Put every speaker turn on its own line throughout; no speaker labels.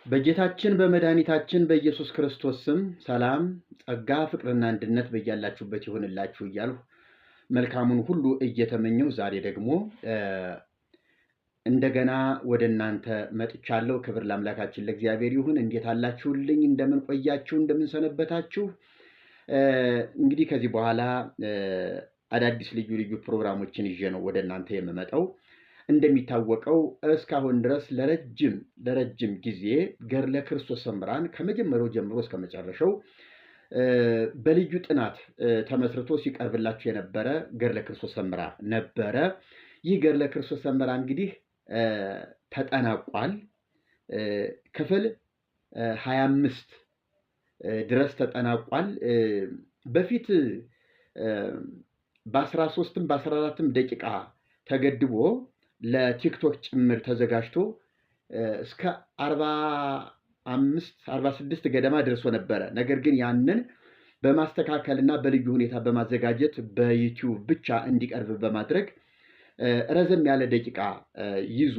በጌታችን በመድኃኒታችን በኢየሱስ ክርስቶስ ስም ሰላም፣ ጸጋ፣ ፍቅርና አንድነት በያላችሁበት ይሆንላችሁ እያልሁ መልካሙን ሁሉ እየተመኘው ዛሬ ደግሞ እንደገና ወደ እናንተ መጥቻለሁ። ክብር ለአምላካችን ለእግዚአብሔር ይሁን። እንዴት አላችሁልኝ? እንደምን ቆያችሁ? እንደምን ሰነበታችሁ? እንግዲህ ከዚህ በኋላ አዳዲስ ልዩ ልዩ ፕሮግራሞችን ይዤ ነው ወደ እናንተ የምመጣው። እንደሚታወቀው እስካሁን ድረስ ለረጅም ጊዜ ገድለ ክርስቶስ ሰምራን ከመጀመሪያው ጀምሮ እስከ መጨረሻው በልዩ ጥናት ተመስርቶ ሲቀርብላችሁ የነበረ ገድለ ክርስቶስ ሰምራ ነበረ። ይህ ገድለ ክርስቶስ ሰምራ እንግዲህ ተጠናቋል። ክፍል 25 ድረስ ተጠናቋል። በፊት በ13ም በ14ም ደቂቃ ተገድቦ ለቲክቶክ ጭምር ተዘጋጅቶ እስከ 45 46 ገደማ ደርሶ ነበረ። ነገር ግን ያንን በማስተካከልና በልዩ ሁኔታ በማዘጋጀት በዩቲዩብ ብቻ እንዲቀርብ በማድረግ ረዘም ያለ ደቂቃ ይዞ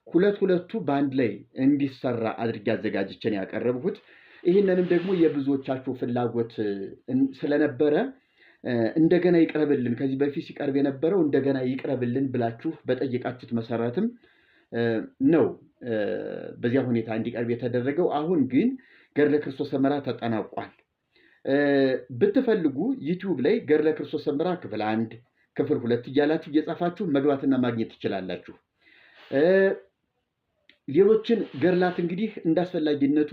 ሁለት ሁለቱ በአንድ ላይ እንዲሰራ አድርጌ አዘጋጅቼ ነው ያቀረብኩት። ይህንንም ደግሞ የብዙዎቻችሁ ፍላጎት ስለነበረ እንደገና ይቅረብልን፣ ከዚህ በፊት ሲቀርብ የነበረው እንደገና ይቅረብልን ብላችሁ በጠየቃችሁት መሰረትም ነው በዚያ ሁኔታ እንዲቀርብ የተደረገው። አሁን ግን ገድለ ክርስቶስ ሰምራ ተጠናቋል። ብትፈልጉ ዩቲዩብ ላይ ገድለ ክርስቶስ ሰምራ ክፍል 1 ክፍል 2 እያላችሁ እየጻፋችሁ መግባትና ማግኘት ትችላላችሁ። ሌሎችን ገድላት እንግዲህ እንዳስፈላጊነቱ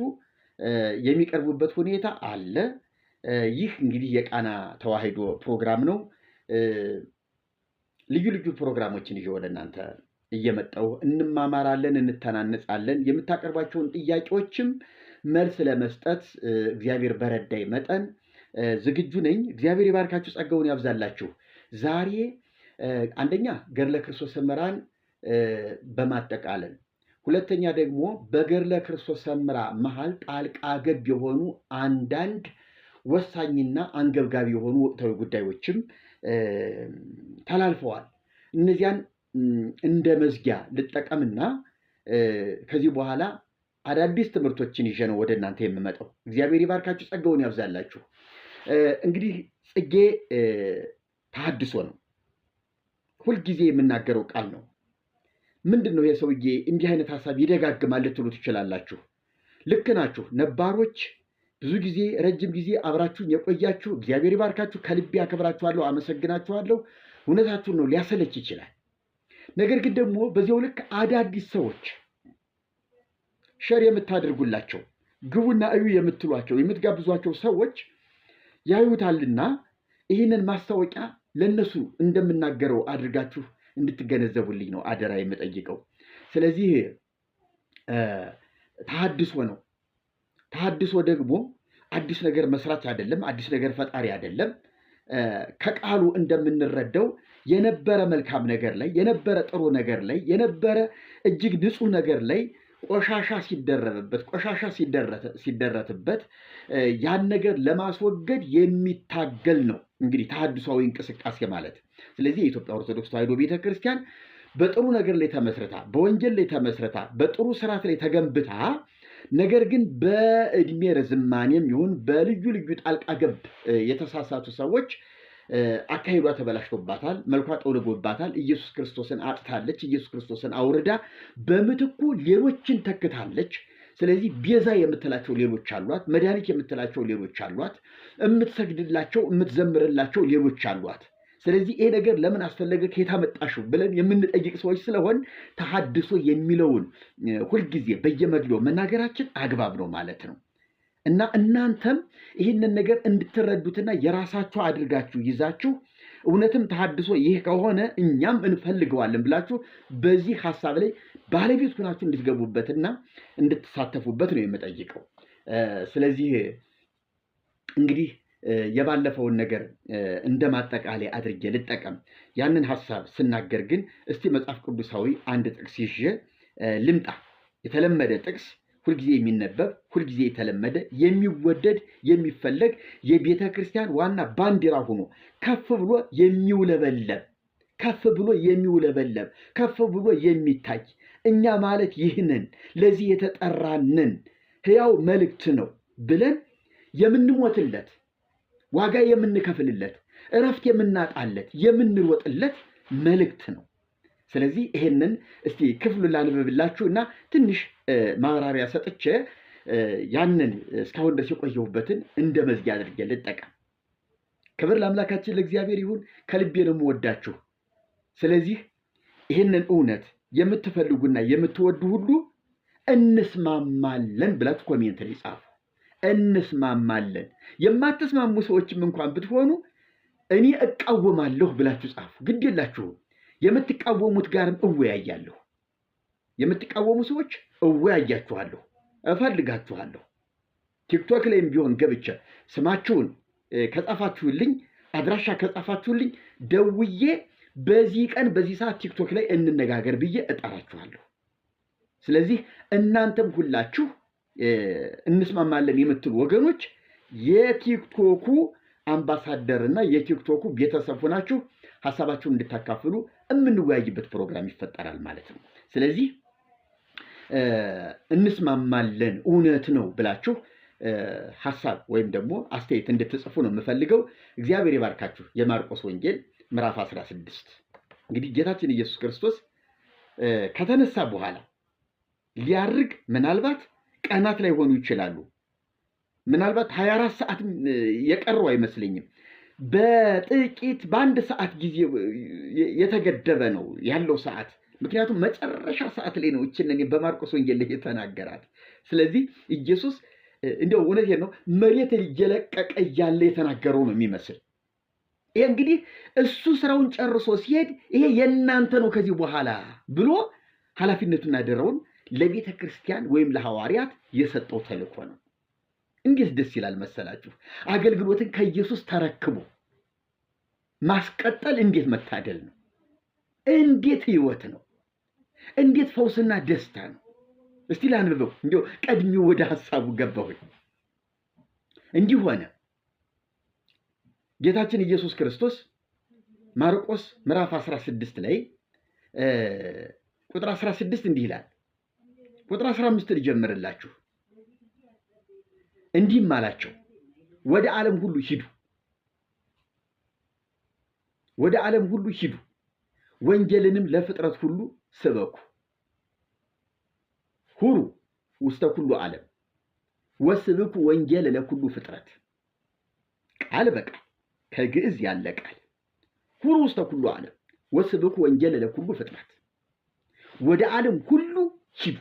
የሚቀርቡበት ሁኔታ አለ። ይህ እንግዲህ የቃና ተዋሕዶ ፕሮግራም ነው። ልዩ ልዩ ፕሮግራሞችን ይዤ ወደ እናንተ እየመጣሁ እንማማራለን፣ እንተናነጻለን። የምታቀርቧቸውን ጥያቄዎችም መልስ ለመስጠት እግዚአብሔር በረዳኝ መጠን ዝግጁ ነኝ። እግዚአብሔር ይባርካችሁ፣ ጸጋውን ያብዛላችሁ። ዛሬ አንደኛ ገድለ ክርስቶስ ሰምራን በማጠቃለል፣ ሁለተኛ ደግሞ በገድለ ክርስቶስ ሰምራ መሀል ጣልቃ ገብ የሆኑ አንዳንድ ወሳኝና አንገብጋቢ የሆኑ ወቅታዊ ጉዳዮችም ተላልፈዋል። እነዚያን እንደ መዝጊያ ልጠቀምና ከዚህ በኋላ አዳዲስ ትምህርቶችን ይዤ ነው ወደ እናንተ የምመጣው። እግዚአብሔር ይባርካችሁ፣ ጸጋውን ያብዛላችሁ። እንግዲህ ጽጌ ተሐድሶ ነው። ሁልጊዜ የምናገረው ቃል ነው። ምንድን ነው የሰውዬ እንዲህ አይነት ሀሳብ ይደጋግማል ልትሉ ትችላላችሁ። ልክ ናችሁ። ነባሮች ብዙ ጊዜ ረጅም ጊዜ አብራችሁን የቆያችሁ እግዚአብሔር ይባርካችሁ፣ ከልቤ አከብራችኋለሁ፣ አመሰግናችኋለሁ። እውነታችሁን ነው፣ ሊያሰለች ይችላል። ነገር ግን ደግሞ በዚያው ልክ አዳዲስ ሰዎች share የምታደርጉላቸው ግቡና እዩ የምትሏቸው የምትጋብዟቸው ሰዎች ያዩታልና ይህንን ማስታወቂያ ለነሱ እንደምናገረው አድርጋችሁ እንድትገነዘቡልኝ ነው አደራ የምጠይቀው። ስለዚህ ተሐድሶ ነው። ተሐድሶ ደግሞ አዲስ ነገር መስራት አይደለም፣ አዲስ ነገር ፈጣሪ አይደለም። ከቃሉ እንደምንረዳው የነበረ መልካም ነገር ላይ፣ የነበረ ጥሩ ነገር ላይ፣ የነበረ እጅግ ንጹህ ነገር ላይ ቆሻሻ ሲደረብበት፣ ቆሻሻ ሲደረትበት ያን ነገር ለማስወገድ የሚታገል ነው እንግዲህ ተሐድሷዊ እንቅስቃሴ ማለት። ስለዚህ የኢትዮጵያ ኦርቶዶክስ ተዋሕዶ ቤተክርስቲያን በጥሩ ነገር ላይ ተመስርታ፣ በወንጌል ላይ ተመስርታ፣ በጥሩ ስርዓት ላይ ተገንብታ፣ ነገር ግን በእድሜ ርዝማኔም ይሁን በልዩ ልዩ ጣልቃ ገብ የተሳሳቱ ሰዎች አካሄዷ ተበላሽቶባታል፣ መልኳ ጠውልጎባታል። ኢየሱስ ክርስቶስን አጥታለች። ኢየሱስ ክርስቶስን አውርዳ በምትኩ ሌሎችን ተክታለች። ስለዚህ ቤዛ የምትላቸው ሌሎች አሏት፣ መድኃኒት የምትላቸው ሌሎች አሏት፣ የምትሰግድላቸው የምትዘምርላቸው ሌሎች አሏት። ስለዚህ ይሄ ነገር ለምን አስፈለገ ከየት አመጣሽው ብለን የምንጠይቅ ሰዎች ስለሆን ተሐድሶ የሚለውን ሁልጊዜ በየመግቢያው መናገራችን አግባብ ነው ማለት ነው። እና እናንተም ይህንን ነገር እንድትረዱትና የራሳችሁ አድርጋችሁ ይዛችሁ እውነትም ተሐድሶ ይህ ከሆነ እኛም እንፈልገዋለን ብላችሁ በዚህ ሀሳብ ላይ ባለቤት ሆናችሁ እንድትገቡበትና እንድትሳተፉበት ነው የምጠይቀው። ስለዚህ እንግዲህ የባለፈውን ነገር እንደ ማጠቃለያ አድርጌ ልጠቀም። ያንን ሀሳብ ስናገር ግን እስቲ መጽሐፍ ቅዱሳዊ አንድ ጥቅስ ይዤ ልምጣ። የተለመደ ጥቅስ፣ ሁልጊዜ የሚነበብ፣ ሁልጊዜ የተለመደ፣ የሚወደድ፣ የሚፈለግ፣ የቤተ ክርስቲያን ዋና ባንዲራ ሆኖ ከፍ ብሎ የሚውለበለብ፣ ከፍ ብሎ የሚውለበለብ፣ ከፍ ብሎ የሚታይ፣ እኛ ማለት ይህንን ለዚህ የተጠራንን ሕያው መልእክት ነው ብለን የምንሞትለት፣ ዋጋ የምንከፍልለት፣ እረፍት የምናጣለት፣ የምንሮጥለት መልእክት ነው። ስለዚህ ይሄንን እስቲ ክፍሉን ላንብብላችሁ እና ትንሽ ማብራሪያ ሰጥቼ ያንን እስካሁን ድረስ የቆየሁበትን እንደ መዝጊያ አድርጌ ልጠቀም። ክብር ለአምላካችን ለእግዚአብሔር ይሁን። ከልቤ ነው የምወዳችሁ። ስለዚህ ይህንን እውነት የምትፈልጉና የምትወዱ ሁሉ እንስማማለን ብላችሁ comment ላይ ጻፉ። እንስማማለን። የማትስማሙ ሰዎችም እንኳን ብትሆኑ እኔ እቃወማለሁ ብላችሁ ጻፉ። ግድ የላችሁም። የምትቃወሙት ጋርም እወያያለሁ። የምትቃወሙ ሰዎች እወያያችኋለሁ፣ እፈልጋችኋለሁ። ቲክቶክ ላይም ቢሆን ገብቼ ስማችሁን ከጻፋችሁልኝ፣ አድራሻ ከጻፋችሁልኝ ደውዬ በዚህ ቀን በዚህ ሰዓት ቲክቶክ ላይ እንነጋገር ብዬ እጠራችኋለሁ። ስለዚህ እናንተም ሁላችሁ እንስማማለን የምትሉ ወገኖች የቲክቶኩ አምባሳደር እና የቲክቶኩ ቤተሰብ ሆናችሁ ሀሳባችሁን እንድታካፍሉ የምንወያይበት ፕሮግራም ይፈጠራል ማለት ነው። ስለዚህ እንስማማለን እውነት ነው ብላችሁ ሀሳብ ወይም ደግሞ አስተያየት እንድትጽፉ ነው የምፈልገው። እግዚአብሔር ይባርካችሁ። የማርቆስ ወንጌል ምዕራፍ 16 እንግዲህ ጌታችን ኢየሱስ ክርስቶስ ከተነሳ በኋላ ሊያርግ ምናልባት ቀናት ላይ ሆኑ ይችላሉ። ምናልባት 24 ሰዓት የቀረው አይመስለኝም። በጥቂት በአንድ ሰዓት ጊዜ የተገደበ ነው ያለው ሰዓት። ምክንያቱም መጨረሻ ሰዓት ላይ ነው ይችን እኔ በማርቆስ ወንጌል ላይ የተናገራት። ስለዚህ ኢየሱስ እንደው እውነቴን ነው መሬት እየለቀቀ እያለ የተናገረው ነው የሚመስል። ይሄ እንግዲህ እሱ ስራውን ጨርሶ ሲሄድ ይሄ የእናንተ ነው ከዚህ በኋላ ብሎ ኃላፊነቱን አደረውን ለቤተ ክርስቲያን ወይም ለሐዋርያት የሰጠው ተልእኮ ነው። እንዴት ደስ ይላል መሰላችሁ! አገልግሎትን ከኢየሱስ ተረክቦ ማስቀጠል እንዴት መታደል ነው! እንዴት ሕይወት ነው! እንዴት ፈውስና ደስታ ነው! እስቲ ላንብበው። እንዲያው ቀድሜ ወደ ሐሳቡ ገባሁኝ። እንዲህ ሆነ። ጌታችን ኢየሱስ ክርስቶስ ማርቆስ ምዕራፍ 16 ላይ ቁጥር 16 እንዲህ ይላል። ቁጥር 15 ልጀምርላችሁ። እንዲህም አላቸው፣ ወደ ዓለም ሁሉ ሂዱ፣ ወደ ዓለም ሁሉ ሂዱ፣ ወንጌልንም ለፍጥረት ሁሉ ስበኩ። ሁሩ ውስተ ኩሉ ዓለም ወስብኩ ወንጌል ለኩሉ ፍጥረት። ቃል በቃል ከግዕዝ ያለ ቃል ሁሩ ውስተ ኩሉ ዓለም ወስብኩ ወንጌል ለኩሉ ፍጥረት። ወደ ዓለም ሁሉ ሂዱ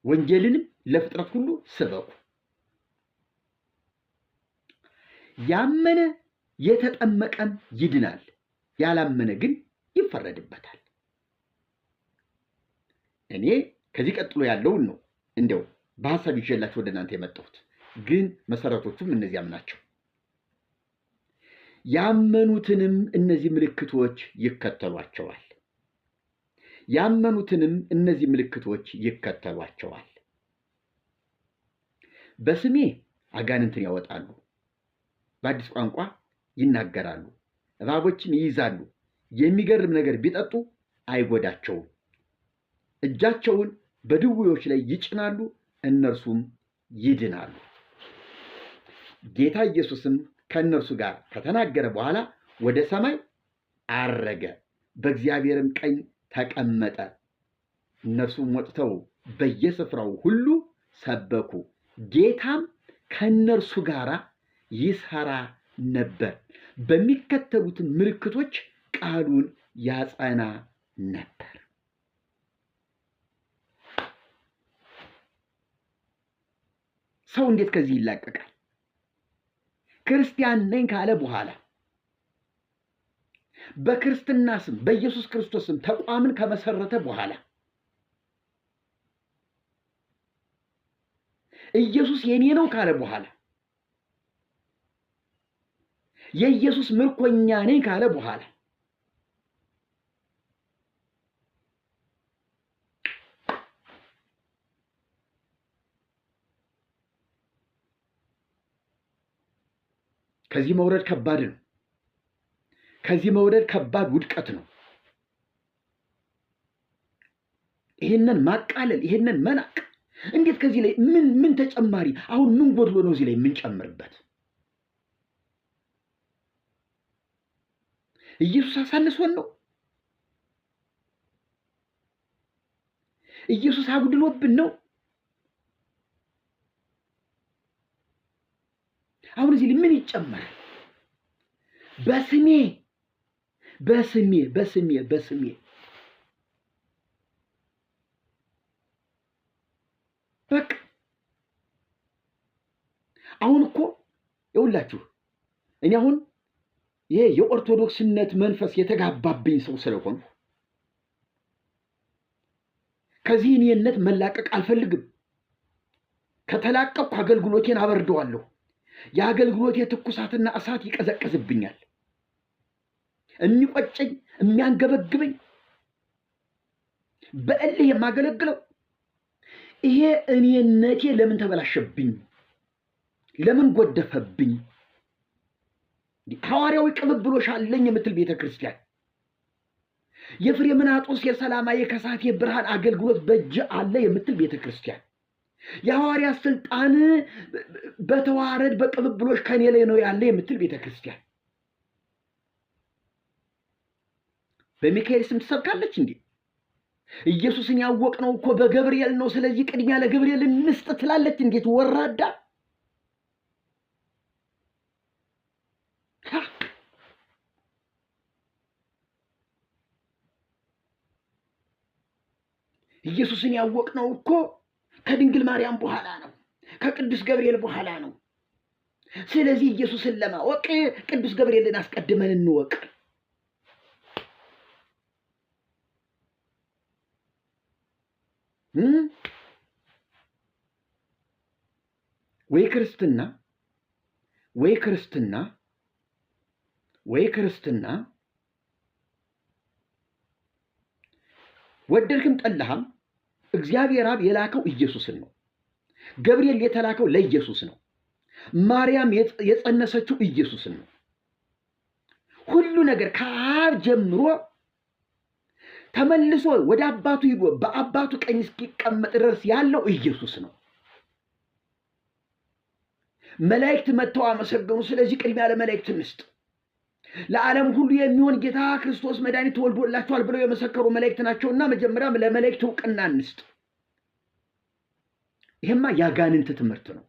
ወንጌልንም ለፍጥረት ሁሉ ስበኩ። ያመነ የተጠመቀም ይድናል፣ ያላመነ ግን ይፈረድበታል። እኔ ከዚህ ቀጥሎ ያለውን ነው እንደው በሀሳብ ይዤላችሁ ወደ እናንተ የመጣሁት፣ ግን መሰረቶቹም እነዚያም ናቸው። ያመኑትንም እነዚህ ምልክቶች ይከተሏቸዋል። ያመኑትንም እነዚህ ምልክቶች ይከተሏቸዋል። በስሜ አጋንንትን ያወጣሉ፣ በአዲስ ቋንቋ ይናገራሉ፣ እባቦችን ይይዛሉ፣ የሚገርም ነገር ቢጠጡ አይጎዳቸውም፣ እጃቸውን በድውዮች ላይ ይጭናሉ፣ እነርሱም ይድናሉ። ጌታ ኢየሱስም ከእነርሱ ጋር ከተናገረ በኋላ ወደ ሰማይ አረገ፣ በእግዚአብሔርም ቀኝ ተቀመጠ። እነርሱም ወጥተው በየስፍራው ሁሉ ሰበኩ። ጌታም ከእነርሱ ጋር ይሰራ ነበር፣ በሚከተሉትም ምልክቶች ቃሉን ያጸና ነበር። ሰው እንዴት ከዚህ ይላቀቃል? ክርስቲያን ነኝ ካለ በኋላ በክርስትና ስም በኢየሱስ ክርስቶስ ስም ተቋምን ከመሰረተ በኋላ ኢየሱስ የኔ ነው ካለ በኋላ የኢየሱስ ምርኮኛ ነኝ ካለ በኋላ ከዚህ መውረድ ከባድ ነው። ከዚህ መውረድ ከባድ ውድቀት ነው። ይሄንን ማቃለል፣ ይሄንን መናቅ እንዴት ከዚህ ላይ ምን ምን ተጨማሪ አሁን ምን ጎድሎ ነው እዚህ ላይ የምንጨምርበት? ኢየሱስ አሳንሶን ነው? ኢየሱስ አጉድሎብን ነው? አሁን እዚህ ላይ ምን ይጨመራል? በስሜ በስሜ በስሜ በስሜ በቃ አሁን እኮ ይኸውላችሁ እኔ አሁን ይሄ የኦርቶዶክስነት መንፈስ የተጋባብኝ ሰው ስለሆንኩ ከዚህ እኔነት መላቀቅ አልፈልግም። ከተላቀቅኩ አገልግሎቴን አበርደዋለሁ። የአገልግሎቴ ትኩሳትና እሳት ይቀዘቅዝብኛል። የሚቆጨኝ የሚያንገበግበኝ በእልህ የማገለግለው ይሄ እኔነቴ ለምን ተበላሸብኝ? ለምን ጎደፈብኝ? ሐዋርያዊ ቅብብሎሽ አለኝ የምትል ቤተ ክርስቲያን የፍሬምናጦስ የሰላማ የከሳቴ ብርሃን አገልግሎት በእጅ አለ የምትል ቤተ ክርስቲያን የሐዋርያ ስልጣን በተዋረድ በቅብብሎሽ ከኔ ላይ ነው ያለ የምትል ቤተ ክርስቲያን በሚካኤል ስም ትሰብካለች እንዴ? ኢየሱስን ያወቅነው እኮ በገብርኤል ነው። ስለዚህ ቅድሚያ ለገብርኤል እንስጥ ትላለች። እንዴት ወራዳ! ኢየሱስን ያወቅነው እኮ ከድንግል ማርያም በኋላ ነው፣ ከቅዱስ ገብርኤል በኋላ ነው። ስለዚህ ኢየሱስን ለማወቅ ቅዱስ ገብርኤልን አስቀድመን እንወቅ። ወይ ክርስትና ወይ ክርስትና ወይ ክርስትና ወደድክም ጠላህም እግዚአብሔር አብ የላከው ኢየሱስን ነው። ገብርኤል የተላከው ለኢየሱስ ነው። ማርያም የጸነሰችው ኢየሱስን ነው። ሁሉ ነገር ከአብ ጀምሮ ተመልሶ ወደ አባቱ ሂዶ በአባቱ ቀኝ እስኪቀመጥ ድረስ ያለው ኢየሱስ ነው። መላእክት መጥተው አመሰገኑ። ስለዚህ ቅድሚያ ለመላእክት እንስጥ። ለዓለም ሁሉ የሚሆን ጌታ ክርስቶስ መድኃኒት ተወልዶላቸዋል ብለው የመሰከሩ መላእክት ናቸውና መጀመሪያም ለመላእክት እውቅና እንስጥ። ይሄማ የአጋንንት ትምህርት ነው።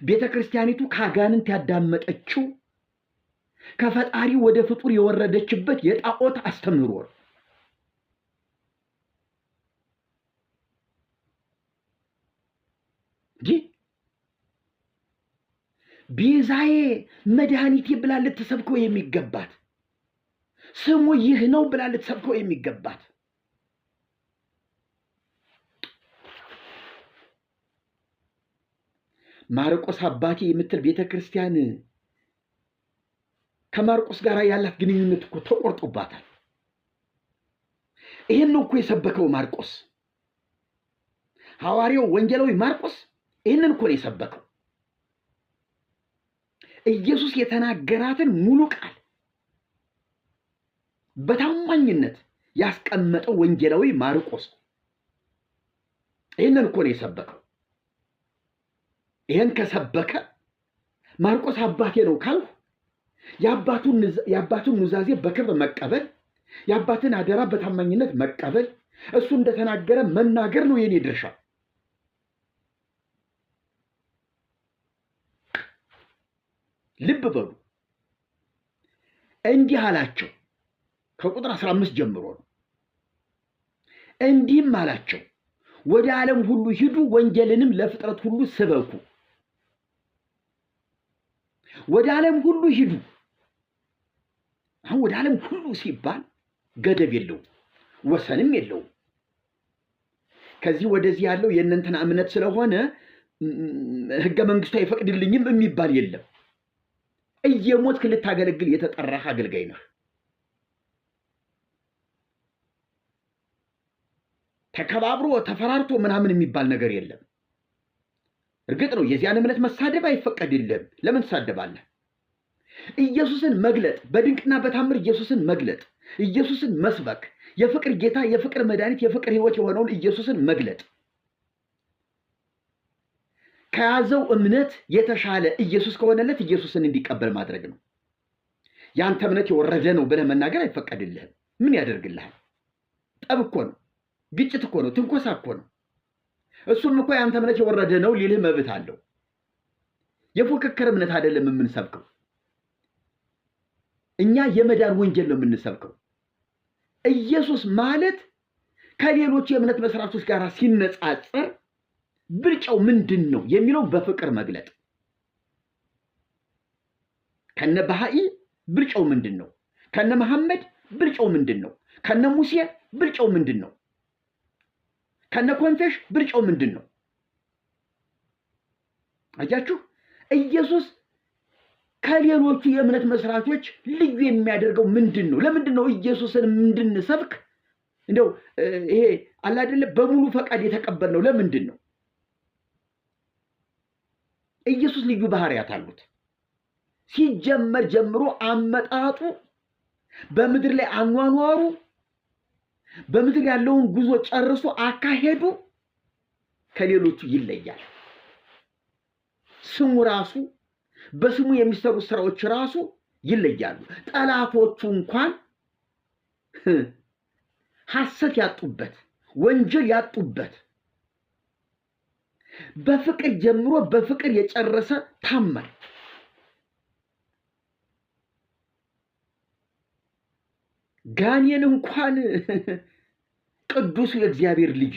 ቤተ ክርስቲያኒቱ ከአጋንንት ያዳመጠችው ከፈጣሪ ወደ ፍጡር የወረደችበት የጣዖት አስተምህሮ ነው። እንጂ ቤዛዬ መድኃኒቴ ብላ ልትሰብከው የሚገባት ስሙ ይህ ነው ብላ ልትሰብከው የሚገባት ማርቆስ አባቴ የምትል ቤተ ክርስቲያን ከማርቆስ ጋር ያላት ግንኙነት እኮ ተቆርጦባታል። ይሄን ነው እኮ የሰበከው ማርቆስ። ሐዋርያው ወንጌላዊ ማርቆስ ይህንን እኮ ነው የሰበከው። ኢየሱስ የተናገራትን ሙሉ ቃል በታማኝነት ያስቀመጠው ወንጌላዊ ማርቆስ ይህንን እኮ ነው የሰበከው። ይህን ከሰበከ ማርቆስ አባቴ ነው ካልሁ የአባቱን ኑዛዜ በክብር መቀበል፣ የአባትን አደራ በታማኝነት መቀበል፣ እሱ እንደተናገረ መናገር ነው የኔ ድርሻ። ልብ በሉ። እንዲህ አላቸው፣ ከቁጥር 15 ጀምሮ ነው። እንዲህም አላቸው፣ ወደ ዓለም ሁሉ ሂዱ፣ ወንጌልንም ለፍጥረት ሁሉ ስበኩ። ወደ ዓለም ሁሉ ሂዱ። አሁን ወደ ዓለም ሁሉ ሲባል ገደብ የለውም፣ ወሰንም የለውም። ከዚህ ወደዚህ ያለው የእነንትና እምነት ስለሆነ ሕገ መንግስቱ አይፈቅድልኝም የሚባል የለም። እየሞትክ ልታገለግል የተጠራህ አገልጋይ ነህ። ተከባብሮ ተፈራርቶ ምናምን የሚባል ነገር የለም። እርግጥ ነው የዚያን እምነት መሳደብ አይፈቀድልህም። ለምን ትሳደባለህ? ኢየሱስን መግለጥ፣ በድንቅና በታምር ኢየሱስን መግለጥ፣ ኢየሱስን መስበክ፣ የፍቅር ጌታ፣ የፍቅር መድኃኒት፣ የፍቅር ሕይወት የሆነውን ኢየሱስን መግለጥ። ከያዘው እምነት የተሻለ ኢየሱስ ከሆነለት ኢየሱስን እንዲቀበል ማድረግ ነው። የአንተ እምነት የወረደ ነው ብለህ መናገር አይፈቀድልህም። ምን ያደርግልሃል? ጠብ እኮ ነው፣ ግጭት እኮ ነው፣ ትንኮሳ እኮ ነው። እሱም እኮ የአንተ እምነት የወረደ ነው ሊልህ መብት አለው። የፉክክር እምነት አይደለም የምንሰብከው እኛ፣ የመዳን ወንጌል ነው የምንሰብከው። ኢየሱስ ማለት ከሌሎች የእምነት መስራቾች ጋር ሲነጻጸር ብልጫው ምንድን ነው የሚለው በፍቅር መግለጥ። ከነ ባሃኢ ብልጫው ምንድን ነው? ከነ መሐመድ ብልጫው ምንድን ነው? ከነ ሙሴ ብልጫው ምንድን ነው? ከነ ኮንፌሽ ብልጫው ምንድን ነው? አያችሁ፣ ኢየሱስ ከሌሎቹ የእምነት መስራቾች ልዩ የሚያደርገው ምንድን ነው? ለምንድን ነው ኢየሱስን እንድንሰብክ እንደው ይሄ አለ አይደለ በሙሉ ፈቃድ የተቀበልነው ለምንድን ነው? ኢየሱስ ልዩ ባህሪያት አሉት። ሲጀመር ጀምሮ አመጣጡ፣ በምድር ላይ አኗኗሩ፣ በምድር ያለውን ጉዞ ጨርሶ አካሄዱ ከሌሎቹ ይለያል። ስሙ ራሱ፣ በስሙ የሚሰሩ ስራዎች ራሱ ይለያሉ። ጠላቶቹ እንኳን ሐሰት ያጡበት፣ ወንጀል ያጡበት፣ በፍቅር ጀምሮ በፍቅር የጨረሰ ታማኝ፣ ጋኔን እንኳን ቅዱሱ የእግዚአብሔር ልጅ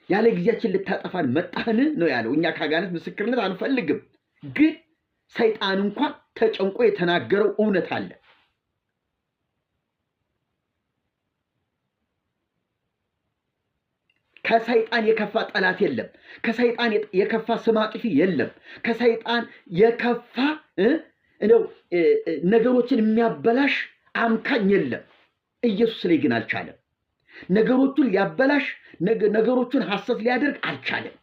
ያለ ጊዜያችን ልታጠፋን መጣህን ነው ያለው። እኛ ከአጋንንት ምስክርነት አንፈልግም፣ ግን ሰይጣን እንኳን ተጨንቆ የተናገረው እውነት አለ። ከሰይጣን የከፋ ጠላት የለም። ከሰይጣን የከፋ ስም አጥፊ የለም። ከሰይጣን የከፋ እንደው ነገሮችን የሚያበላሽ አምካኝ የለም። ኢየሱስ ላይ ግን አልቻለም። ነገሮቹን ሊያበላሽ፣ ነገሮቹን ሐሰት ሊያደርግ አልቻለም።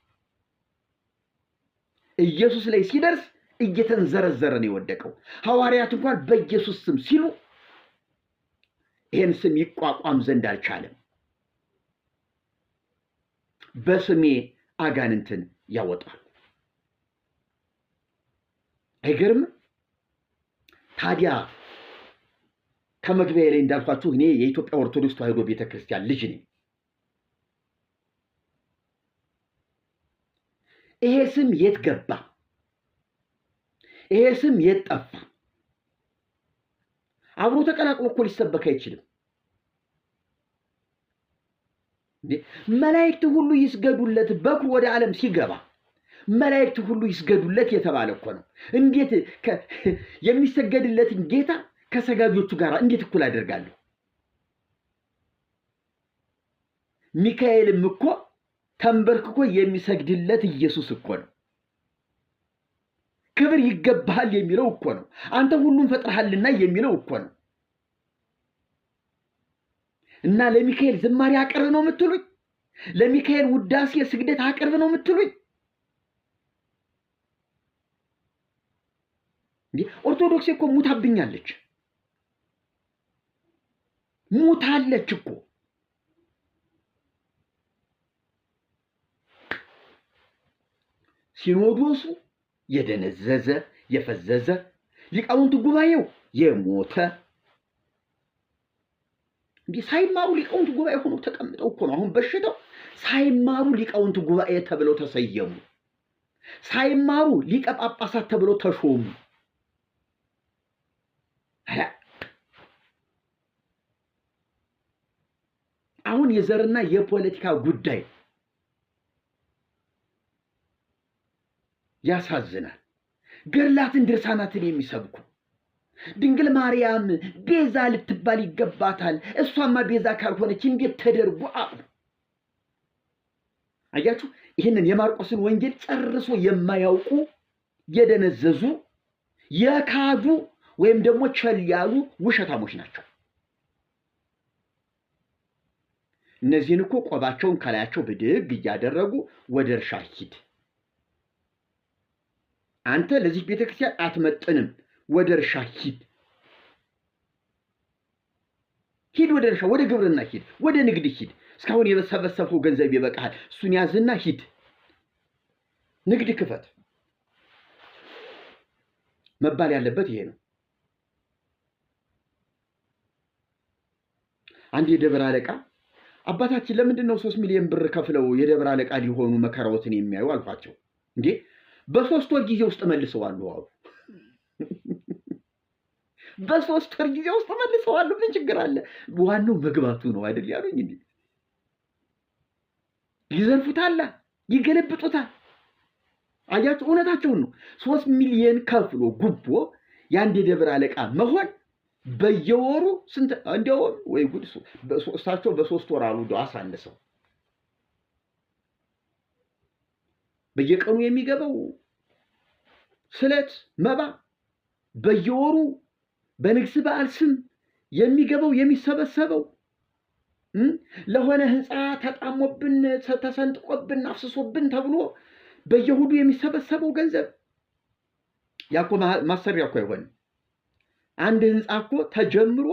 ኢየሱስ ላይ ሲደርስ እየተንዘረዘረ ነው የወደቀው። ሐዋርያት እንኳን በኢየሱስ ስም ሲሉ ይህን ስም ይቋቋም ዘንድ አልቻለም። በስሜ አጋንንትን ያወጣሉ። አይገርም? ታዲያ ከመግቢያ ላይ እንዳልኳችሁ እኔ የኢትዮጵያ ኦርቶዶክስ ተዋሕዶ ቤተክርስቲያን ልጅ ነኝ። ይሄ ስም የት ገባ? ይሄ ስም የት ጠፋ? አብሮ ተቀላቅሎ እኮ ሊሰበክ አይችልም። መላእክት ሁሉ ይስገዱለት፣ በኩር ወደ ዓለም ሲገባ መላእክት ሁሉ ይስገዱለት የተባለ እኮ ነው። እንዴት የሚሰገድለትን ጌታ ከሰጋጆቹ ጋር እንዴት እኩል አደርጋለሁ? ሚካኤልም እኮ ተንበርክኮ የሚሰግድለት ኢየሱስ እኮ ነው። ክብር ይገባሃል የሚለው እኮ ነው። አንተ ሁሉን ፈጥረሃልና የሚለው እኮ ነው። እና ለሚካኤል ዝማሬ አቅርብ ነው የምትሉኝ? ለሚካኤል ውዳሴ ስግደት አቅርብ ነው የምትሉኝ? ኦርቶዶክስ እኮ ሙታብኛለች፣ ሙታለች እኮ። ሲኖዶሱ የደነዘዘ የፈዘዘ፣ ሊቃውንት ጉባኤው የሞተ፣ እንዲህ ሳይማሩ ሊቃውንት ጉባኤ ሆነው ተቀምጠው እኮ ነው። አሁን በሽታው ሳይማሩ ሊቃውንት ጉባኤ ተብለው ተሰየሙ። ሳይማሩ ሊቀ ጳጳሳት ተብለው ተሾሙ። አሁን የዘርና የፖለቲካ ጉዳይ ያሳዝናል። ገድላትን ድርሳናትን የሚሰብኩ ድንግል ማርያም ቤዛ ልትባል ይገባታል፣ እሷማ ቤዛ ካልሆነች እንዴት ተደርጎ አሉ። አያችሁ፣ ይህንን የማርቆስን ወንጌል ጨርሶ የማያውቁ፣ የደነዘዙ፣ የካዱ ወይም ደግሞ ቸል ያሉ ውሸታሞች ናቸው። እነዚህን እኮ ቆባቸውን ከላያቸው ብድግ እያደረጉ ወደ እርሻ ሂድ፣ አንተ ለዚህ ቤተክርስቲያን አትመጥንም፣ ወደ እርሻ ሂድ። ሂድ ወደ እርሻ፣ ወደ ግብርና ሂድ፣ ወደ ንግድ ሂድ። እስካሁን የሰበሰብከው ገንዘብ ይበቃሃል። እሱን ያዝና ሂድ፣ ንግድ ክፈት መባል ያለበት ይሄ ነው። አንድ የደብር አለቃ አባታችን ለምንድን ነው 3 ሚሊዮን ብር ከፍለው የደብር አለቃ ሊሆኑ መከራዎትን የሚያዩ አልኳቸው። እንዴ በ3 ወር ጊዜ ውስጥ መልሰዋሉ አሉ። በ3 ወር ጊዜ ውስጥ መልሰዋሉ። ምን ችግር አለ? ዋናው መግባቱ ነው አይደል ያሉኝ። እንዴ ይዘርፉታል፣ ይገለብጡታል። አያችሁ፣ እውነታቸውን ነው። 3 ሚሊዮን ከፍሎ ጉቦ የአንድ የደብር አለቃ መሆን በየወሩ ስንት እንደውም ወይ ጉድ! እሳቸው በ3 ወር አሉ እንደው አሳንሰው በየቀኑ የሚገባው ስለት መባ በየወሩ በንግስ በዓል ስም የሚገባው የሚሰበሰበው ለሆነ ህንፃ ተጣሞብን ተሰንጥቆብን አፍስሶብን ተብሎ በየሁዱ የሚሰበሰበው ገንዘብ ያኮ ማሰሪያ እኮ አይሆንም። አንድ ህንፃ እኮ ተጀምሮ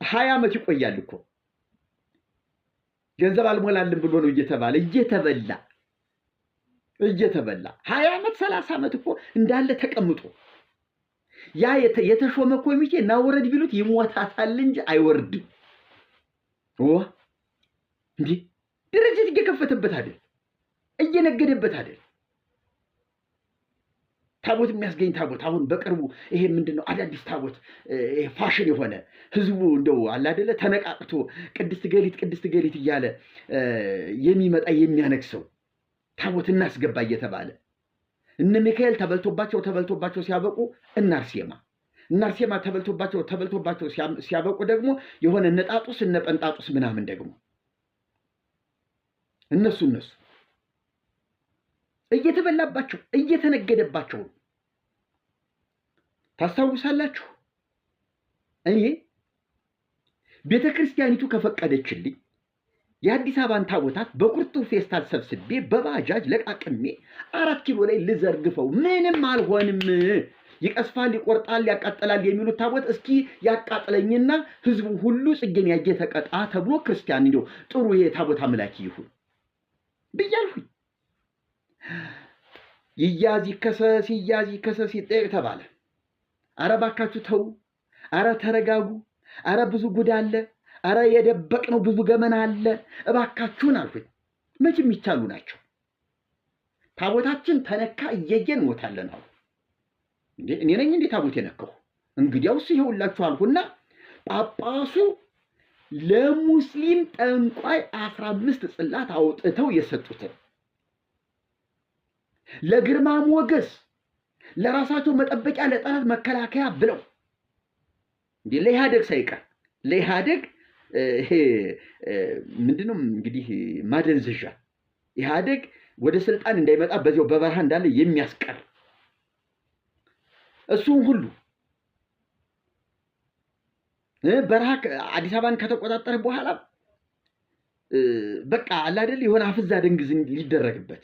20 ዓመት ይቆያል እኮ። ገንዘብ አልሞላልን ብሎ ነው እየተባለ እየተበላ እየተበላ 20 ዓመት 30 ዓመት እኮ እንዳለ ተቀምጦ ያ የተሾመ ኮሚቴ ናውረድ ቢሉት ይሞታታል እንጂ አይወርድም። እንዴ ድርጅት እየከፈተበት አይደል? እየነገደበት አይደል? ታቦት የሚያስገኝ ታቦት አሁን በቅርቡ ይሄ ምንድነው አዳዲስ ታቦት ይሄ ፋሽን የሆነ ህዝቡ እንደው አለ አይደለ ተነቃቅቶ ቅድስት ገሊት ቅድስት ገሊት እያለ የሚመጣ የሚያነክሰው ታቦት እናስገባ እየተባለ እነ ሚካኤል ተበልቶባቸው ተበልቶባቸው ሲያበቁ እነ አርሴማ ተበልቶባቸው ተበልቶባቸው ሲያበቁ ደግሞ የሆነ እነ ጣጡስ እነ ጰንጣጡስ ምናምን ደግሞ እነሱ እየተበላባቸው እየተነገደባቸው ታስታውሳላችሁ? እኔ ቤተክርስቲያኒቱ ከፈቀደችልኝ የአዲስ አበባን ታቦታት በቁርጡ ፌስታል ሰብስቤ በባጃጅ ለቃቅሜ 4 ኪሎ ላይ ልዘርግፈው ምንም አልሆንም። ይቀስፋል፣ ይቆርጣል፣ ያቃጥላል የሚሉት ታቦት እስኪ ያቃጥለኝና ህዝቡ ሁሉ ጽጌን ያየ ተቀጣ ተብሎ ክርስቲያን እንደው ጥሩ የታቦት አምላኪ ይሁን ብያልሁኝ። ይያዝ ይከሰስ ይያዝ ይከሰስ ይጠየቅ ተባለ። አረ ባካችሁ ተው፣ አረ ተረጋጉ፣ አረ ብዙ ጉድ አለ፣ አረ የደበቅነው ብዙ ገመና አለ፣ እባካችሁን አልኩኝ። መቼም ይቻሉ ናቸው። ታቦታችን ተነካ እየየን ሞታለን አሉ። እንዴ እኔ ነኝ እንዴ ታቦት የነካው? እንግዲያውስ ይኸውላችሁ አልኩና ጳጳሱ ለሙስሊም ጠንቋይ 15 ጽላት አውጥተው የሰጡትን ለግርማ ሞገስ ለራሳቸው መጠበቂያ ለጠላት መከላከያ ብለው እንዴ ለኢህአዴግ ሳይቀር ለኢህአዴግ ይሄ ምንድነው እንግዲህ ማደንዘዣ ኢህአዴግ ወደ ስልጣን እንዳይመጣ በዚያው በበረሃ እንዳለ የሚያስቀር እሱን ሁሉ በረሃ አዲስ አበባን ከተቆጣጠረ በኋላ በቃ አለ አይደል የሆነ አፍዛ ደንግዝ ሊደረግበት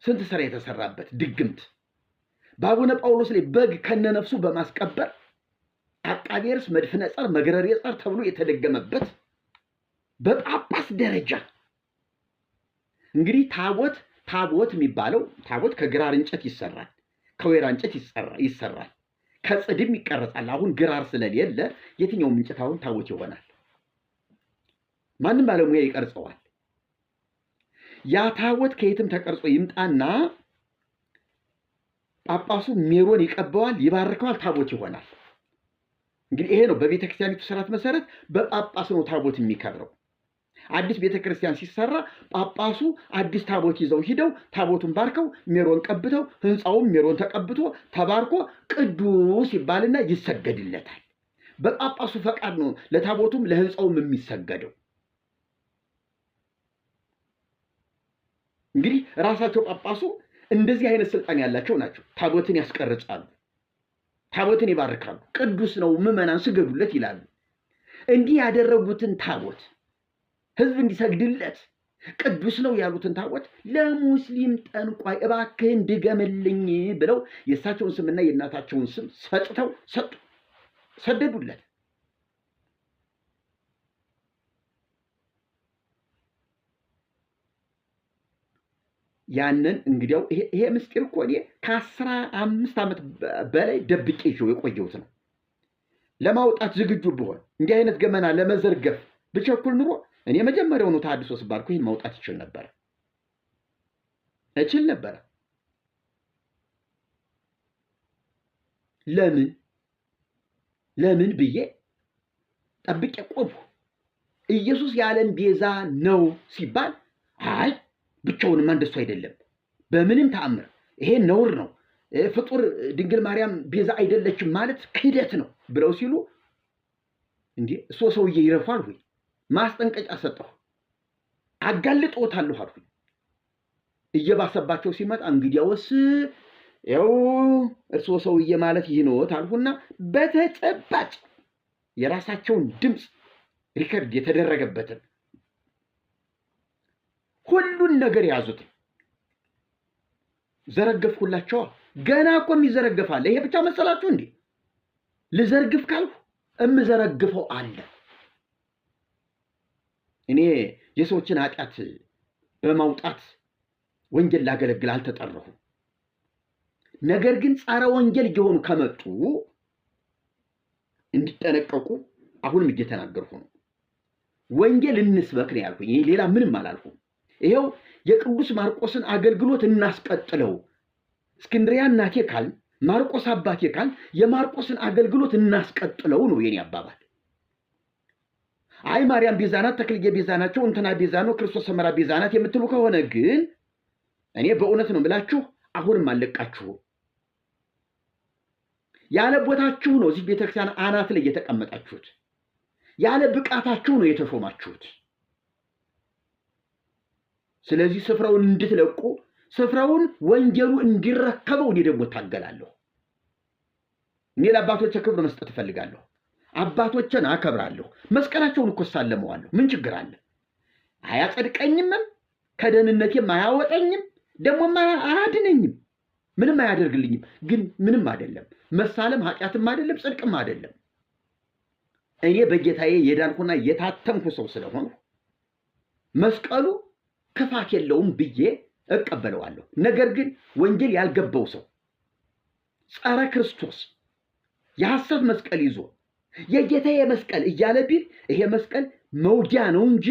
ስንት ስራ የተሰራበት ድግምት በአቡነ ጳውሎስ ላይ በግ ከነነፍሱ በማስቀበር አቃቤ ርዕስ መድፍነ ጸር መግረሬ ጸር ተብሎ የተደገመበት በጳጳስ ደረጃ እንግዲህ ታቦት የሚባለው ታቦት ከግራር እንጨት ይሰራል፣ ከወይራ እንጨት ይሰራል፣ ከጽድም ይቀረጻል። አሁን ግራር ስለሌለ የትኛውም እንጨት አሁን ታቦት ይሆናል። ማንም ባለሙያ ይቀርጸዋል። ያ ታቦት ከየትም ተቀርጾ ይምጣና ጳጳሱ ሜሮን ይቀበዋል፣ ይባርከዋል፣ ታቦት ይሆናል። እንግዲህ ይሄ ነው በቤተክርስቲያኒቱ ስርዓት መሰረት በጳጳስ ነው ታቦት የሚከብረው። አዲስ ቤተክርስቲያን ሲሰራ ጳጳሱ አዲስ ታቦት ይዘው ሂደው ታቦቱን ባርከው ሜሮን ቀብተው ህንፃውም ሜሮን ተቀብቶ ተባርኮ ቅዱስ ይባልና ይሰገድለታል። በጳጳሱ ፈቃድ ነው ለታቦቱም ለህንፃውም የሚሰገደው። እንግዲህ ራሳቸው ጳጳሱ እንደዚህ አይነት ስልጣን ያላቸው ናቸው። ታቦትን ያስቀርጻሉ፣ ታቦትን ይባርካሉ፣ ቅዱስ ነው ምዕመናን ስገዱለት ይላሉ። እንዲህ ያደረጉትን ታቦት ህዝብ እንዲሰግድለት ቅዱስ ነው ያሉትን ታቦት ለሙስሊም ጠንቋይ እባክህን ድገምልኝ ብለው የእሳቸውን ስምና የእናታቸውን ስም ሰጥተው ሰደዱለት። ያንን እንግዲያው ይሄ ምስጢር እኮ እኔ ከ15 ዓመት በላይ ደብቄ ይዤው የቆየሁት ነው። ለማውጣት ዝግጁ ብሆን እንዲህ አይነት ገመና ለመዘርገፍ ብቸኩል ኑሮ እኔ መጀመሪያውኑ ተሐድሶ ስባልኩ ይህን ማውጣት ይችል ነበር እችል ነበረ። ለምን ለምን ብዬ ጠብቄ ቆምኩ። ኢየሱስ የዓለም ቤዛ ነው ሲባል አይ ብቻውንማ እንደሱ አይደለም፣ በምንም ተአምር ይሄ ነውር ነው፣ ፍጡር ድንግል ማርያም ቤዛ አይደለችም ማለት ክህደት ነው ብለው ሲሉ እንዴ እሶ ሰውዬ ይረፋል ወይ? ማስጠንቀቂያ ሰጠሁ፣ አጋልጦታለሁ አልኩኝ። እየባሰባቸው ሲመጣ እንግዲያውስ ያው እርስዎ ሰውዬ ማለት ይህ ነዎት አልሁና በተጨባጭ የራሳቸውን ድምፅ record የተደረገበትን ሁሉን ነገር የያዙትን ዘረገፍኩላቸዋ። ገና እኮ የሚዘረገፍ አለ። ይሄ ብቻ መሰላችሁ እንዴ? ልዘርግፍ ካልኩ እምዘረግፈው አለ። እኔ የሰዎችን ኃጢአት በማውጣት ወንጌል ላገለግል አልተጠራሁም። ነገር ግን ጸረ ወንጌል እየሆኑ ከመጡ እንዲጠነቀቁ አሁንም እየተናገርኩ ነው። ወንጌል እንስበክ ነው ያልኩኝ። ሌላ ምንም አላልኩም። ይኸው የቅዱስ ማርቆስን አገልግሎት እናስቀጥለው። እስክንድሪያ እናቴ ካል ማርቆስ አባቴ ካል የማርቆስን አገልግሎት እናስቀጥለው ነው የኔ አባባል። አይ ማርያም ቤዛ ናት፣ ተክልዬ ቤዛ ናቸው፣ እንትና ቤዛ ነው፣ ክርስቶስ ሰመራ ቤዛ ናት የምትሉ ከሆነ ግን እኔ በእውነት ነው የምላችሁ አሁንም አልለቃችሁም። ያለ ቦታችሁ ነው እዚህ ቤተክርስቲያን አናት ላይ የተቀመጣችሁት። ያለ ብቃታችሁ ነው የተሾማችሁት። ስለዚህ ስፍራውን እንድትለቁ ስፍራውን ወንጌሉ እንዲረከበው እኔ ደግሞ እታገላለሁ። እኔ ለአባቶቼ ክብር መስጠት እፈልጋለሁ። አባቶችን አከብራለሁ። መስቀላቸውን እኮ እሳለመዋለሁ። ምን ችግር አለ? አያጸድቀኝምም፣ ከደህንነቴም አያወጠኝም፣ ደግሞም አያድነኝም፣ ምንም አያደርግልኝም። ግን ምንም አይደለም። መሳለም ኃጢአትም አይደለም፣ ጽድቅም አይደለም። እኔ በጌታዬ የዳንኩና የታተምኩ ሰው ስለሆንኩ መስቀሉ ክፋት የለውም ብዬ እቀበለዋለሁ። ነገር ግን ወንጌል ያልገባው ሰው ጸረ ክርስቶስ የሐሰት መስቀል ይዞ የጌታዬ መስቀል እያለ ቢል ይሄ መስቀል መውጊያ ነው እንጂ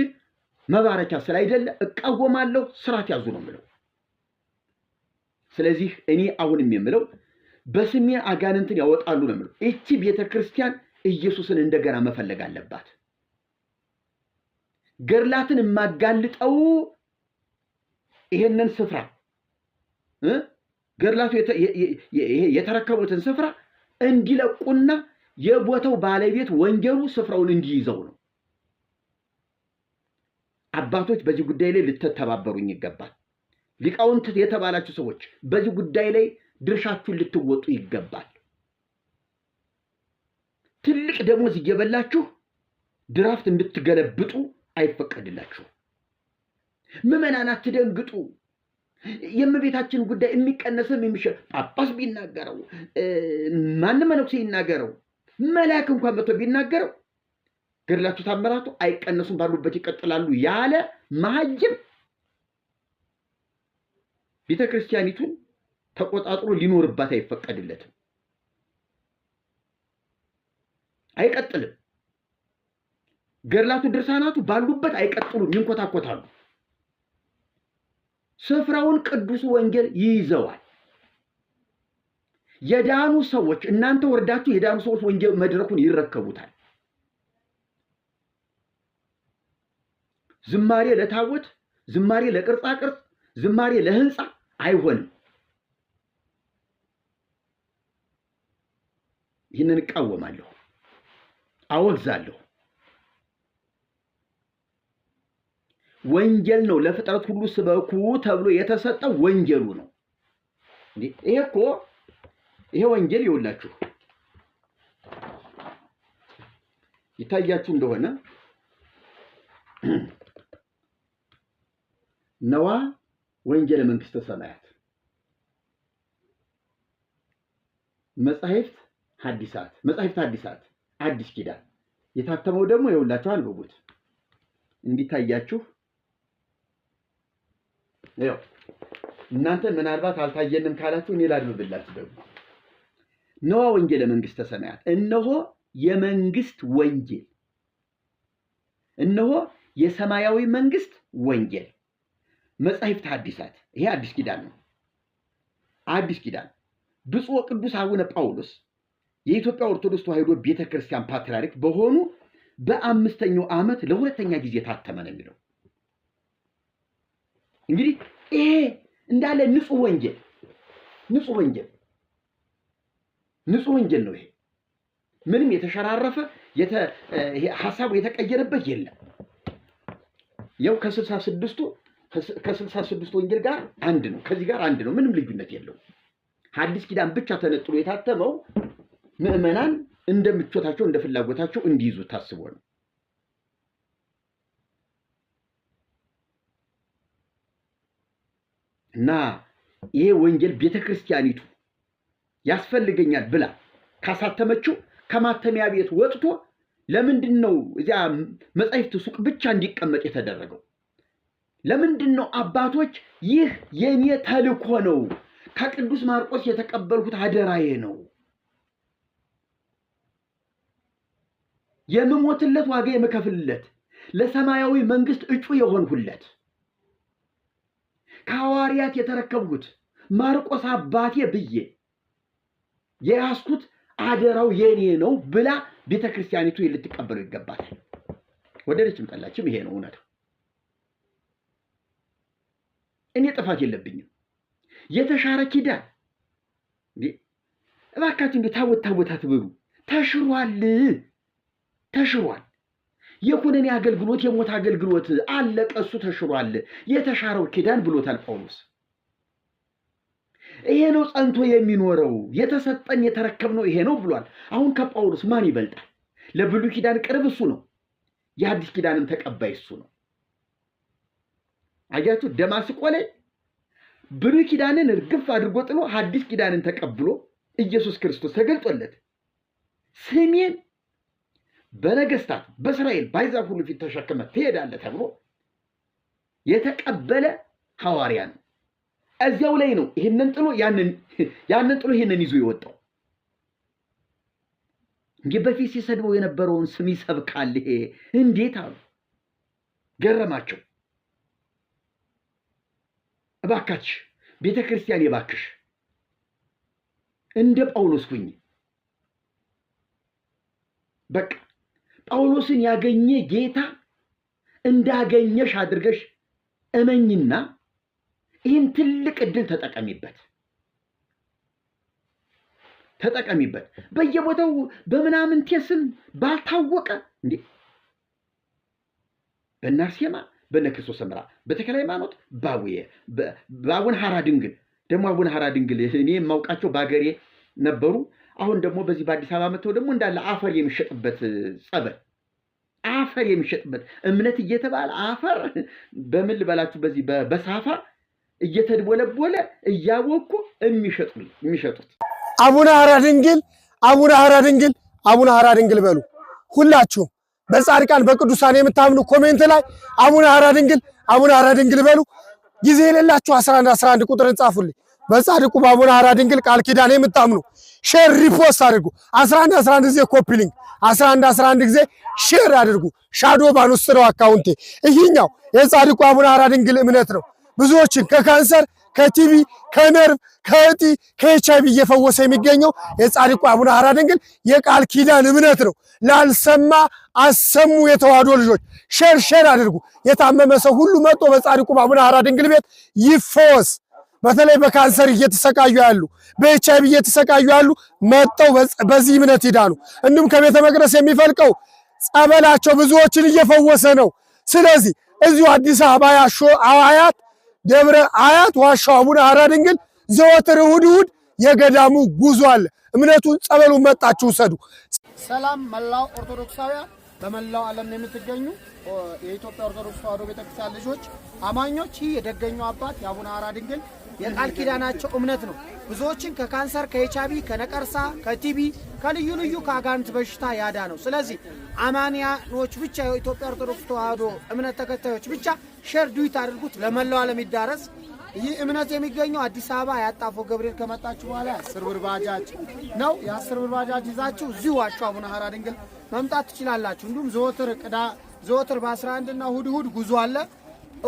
መባረኪያ ስላይደለ እቃወማለሁ። ስርዓት ያዙ ነው የምለው። ስለዚህ እኔ አሁንም የምለው በስሜ አጋንንትን ያወጣሉ ነው የምለው። እቺ ቤተ ክርስቲያን ኢየሱስን እንደገና መፈለግ አለባት። ገድላትን የማጋልጠው ይሄንን ስፍራ ገድላቱ የተረከቡትን ስፍራ እንዲለቁና የቦታው ባለቤት ወንጌሉ ስፍራውን እንዲይዘው ነው። አባቶች በዚህ ጉዳይ ላይ ልትተባበሩኝ ይገባል። ሊቃውንት የተባላችሁ ሰዎች በዚህ ጉዳይ ላይ ድርሻችሁን ልትወጡ ይገባል። ትልቅ ደሞዝ እየበላችሁ ድራፍት እንድትገለብጡ አይፈቀድላችሁ። ምዕመናን አትደንግጡ። የእመቤታችን ጉዳይ የሚቀነስም የሚሸ ጳጳስ ቢናገረው፣ ማንም መነኩሴ ይናገረው፣ መልአክ እንኳን መጥቶ ቢናገረው ገድላቱ ታምራቱ አይቀነሱም፣ ባሉበት ይቀጥላሉ ያለ መሀይም ቤተ ክርስቲያኒቱን ተቆጣጥሮ ሊኖርባት አይፈቀድለትም። አይቀጥልም። ገድላቱ ድርሳናቱ ባሉበት አይቀጥሉም፣ ይንኮታኮታሉ። ስፍራውን ቅዱስ ወንጌል ይይዘዋል። የዳኑ ሰዎች እናንተ ወርዳችሁ የዳኑ ሰዎች ወንጌል መድረኩን ይረከቡታል። ዝማሬ ለታቦት፣ ዝማሬ ለቅርጻ ቅርጽ፣ ዝማሬ ለህንፃ አይሆንም። ይህንን እቃወማለሁ፣ አወግዛለሁ። ወንጌል ነው ለፍጥረት ሁሉ ስበኩ ተብሎ የተሰጠው ወንጌሉ ነው። ይሄ እኮ ይሄ ወንጌል ይኸውላችሁ ይታያችሁ እንደሆነ ነዋ ወንጌለ መንግስተ ሰማያት መጻሕፍት ሐዲሳት መጻሕፍት ሐዲሳት አዲስ ኪዳን የታተመው ደግሞ ይኸውላችሁ አንብቡት እንዲታያችሁ። ይኸው እናንተ ምናልባት አልታየንም ካላችሁ እኔ ላንብብላችሁ ደግሞ። ነዋ ወንጌለ መንግስተ ሰማያት፣ እነሆ የመንግስት ወንጌል፣ እነሆ የሰማያዊ መንግስት ወንጌል፣ መጻሕፍተ ሐዲሳት። ይሄ አዲስ ኪዳን ነው። አዲስ ኪዳን ብፁዕ ወቅዱስ አቡነ ጳውሎስ የኢትዮጵያ ኦርቶዶክስ ተዋሕዶ ቤተክርስቲያን ፓትርያርክ በሆኑ በ5ኛው ዓመት ለሁለተኛ ጊዜ ታተመ ነው የሚለው። እንግዲህ ይሄ እንዳለ ንጹህ ወንጌል፣ ንጹህ ወንጌል፣ ንጹህ ወንጌል ነው። ይሄ ምንም የተሸራረፈ ሐሳቡ የተቀየረበት የለም። ያው ከ66ቱ ወንጌል ጋር አንድ ነው። ከዚህ ጋር አንድ ነው። ምንም ልዩነት የለውም። ሐዲስ ኪዳን ብቻ ተነጥሎ የታተመው ምዕመናን እንደ ምቾታቸው እንደ ፍላጎታቸው እንዲይዙ ታስቦ ነው። እና ይሄ ወንጌል ቤተክርስቲያኒቱ ያስፈልገኛል ብላ ካሳተመችው ከማተሚያ ቤት ወጥቶ ለምንድን ነው እዚያ መጻሕፍት ሱቅ ብቻ እንዲቀመጥ የተደረገው? ለምንድን ነው አባቶች ይህ የኔ ተልእኮ ነው፣ ከቅዱስ ማርቆስ የተቀበልኩት አደራዬ ነው፣ የምሞትለት ዋጋ የምከፍልለት፣ ለሰማያዊ መንግስት እጩ የሆንሁለት፣ ከሐዋርያት የተረከብሁት ማርቆስ አባቴ ብዬ የያዝኩት አደራው የኔ ነው ብላ ቤተክርስቲያኒቱ ልትቀበለው ይገባታል። ወደደችም ጠላችም ይሄ ነው እውነታው። እኔ ጥፋት የለብኝም። የተሻረ ኪዳን እንዴ እባካችሁ እንዴ ታቦት ታቦት አትበሉ። ተሽሯል፣ ተሽሯል። የኩነኔ አገልግሎት የሞት አገልግሎት አለቀ፣ እሱ ተሽሯል። የተሻረው ኪዳን ብሎታል ጳውሎስ። ይሄ ነው ጸንቶ የሚኖረው፣ የተሰጠን የተረከብነው ይሄ ነው ብሏል። አሁን ከጳውሎስ ማን ይበልጣል? ለብሉይ ኪዳን ቅርብ እሱ ነው፣ የአዲስ ኪዳንም ተቀባይ እሱ ነው። አያችሁ፣ ደማስቆ ላይ ብሉይ ኪዳንን እርግፍ አድርጎ ጥሎ አዲስ ኪዳንን ተቀብሎ ኢየሱስ ክርስቶስ ተገልጦለት ስሜን በነገስታት በእስራኤል በአሕዛብ ሁሉ ፊት ተሸክመህ ትሄዳለህ ተብሎ የተቀበለ ሐዋርያ ነው። እዚያው ላይ ነው ይህንን ጥሎ ያንን ጥሎ ይህንን ይዞ የወጣው። እንግዲህ በፊት ሲሰድበው የነበረውን ስም ይሰብካል። ይሄ እንዴት አሉ፣ ገረማቸው። እባካች ቤተ ክርስቲያን የባክሽ እንደ ጳውሎስ ሁኚ። በቃ ጳውሎስን ያገኘ ጌታ እንዳገኘሽ አድርገሽ እመኝና ይህን ትልቅ ዕድል ተጠቀሚበት፣ ተጠቀሚበት። በየቦታው በምናምንቴ ስም ባልታወቀ እንዴ በእነ አርሴማ በእነ ክርስቶስ ሰምራ በተክለ ሃይማኖት ባቡየ በአቡነ ሐራ ድንግል ደግሞ አቡነ ሐራ ድንግል እኔ የማውቃቸው በአገሬ ነበሩ። አሁን ደግሞ በዚህ በአዲስ አበባ መጥተው ደግሞ እንዳለ አፈር የሚሸጥበት ጸበል፣ አፈር የሚሸጥበት እምነት እየተባለ አፈር በምን ልበላችሁ በዚህ በሳፋ እየተድቦለቦለ እያወኩ የሚሸጡት
አቡነ ሐራ ድንግል፣ አቡነ ሐራ ድንግል፣ አቡነ ሐራ ድንግል በሉ። ሁላችሁም በጻድቃን በቅዱሳን የምታምኑ comment ላይ አቡነ ሐራ ድንግል፣ አቡነ ሐራ ድንግል በሉ። ጊዜ የሌላችሁ 11 11 ቁጥርን ጻፉልኝ። በጻድቁ በአቡነ ሐራ ድንግል ቃል ኪዳን የምታምኑ share repost አድርጉ። 11 11 ጊዜ copy link፣ 11 11 ጊዜ share አድርጉ። shadow ban ውስጥ ነው account ኤ። ይህኛው የጻድቁ አቡነ ሐራ ድንግል እምነት ነው። ብዙዎችን ከካንሰር፣ ከቲቢ፣ ከነርቭ፣ ከእጢ፣ ከኤችአይቪ እየፈወሰ የሚገኘው የጻድቁ አቡነ ሐራ ድንግል የቃል ኪዳን እምነት ነው። ላልሰማ አሰሙ። የተዋህዶ ልጆች share share አድርጉ። የታመመ ሰው ሁሉ መጥቶ በጻድቁ በአቡነ ሐራ ድንግል ቤት ይፈወስ። በተለይ በካንሰር እየተሰቃዩ ያሉ፣ በኤችአይቪ እየተሰቃዩ ያሉ መጥተው በዚህ እምነት ይዳኑ። እንዲሁም ከቤተ መቅደስ የሚፈልቀው ጸበላቸው ብዙዎችን እየፈወሰ ነው። ስለዚህ እዚሁ አዲስ አበባ ያሾ አያት ደብረ አያት ዋሻው አቡነ ሐራ ድንግል ዘወትር እሁድ እሁድ የገዳሙ ጉዞ አለ። እምነቱን ጸበሉን መጣችሁ ውሰዱ።
ሰላም መላው ኦርቶዶክሳውያን በመላው ዓለም የምትገኙ የኢትዮጵያ ኦርቶዶክስ ተዋሕዶ ቤተክርስቲያን ልጆች አማኞች፣ ይህ የደገኛው አባት የአቡነ ሐራ ድንግል የቃል ኪዳናቸው እምነት ነው። ብዙዎችን ከካንሰር፣ ከኤችአይቪ፣ ከነቀርሳ፣ ከቲቢ፣ ከልዩ ልዩ ከአጋንንት በሽታ ያዳ ነው። ስለዚህ አማንያኖች ብቻ የኢትዮጵያ ኦርቶዶክስ ተዋሕዶ እምነት ተከታዮች ብቻ share duet አድርጉት፣ ለመላው ዓለም ይዳረስ። ይህ እምነት የሚገኘው አዲስ አበባ ያጣፎ ገብርኤል ከመጣችሁ በኋላ 10 ብር ባጃጅ ነው። የ10 ብር ባጃጅ ይዛችሁ እዚሁ ዋሾ አቡነ ሀራ ድንግል መምጣት ትችላላችሁ። እንዲሁም ዘወትር በ11 እና እሁድ እሁድ ጉዞ አለ።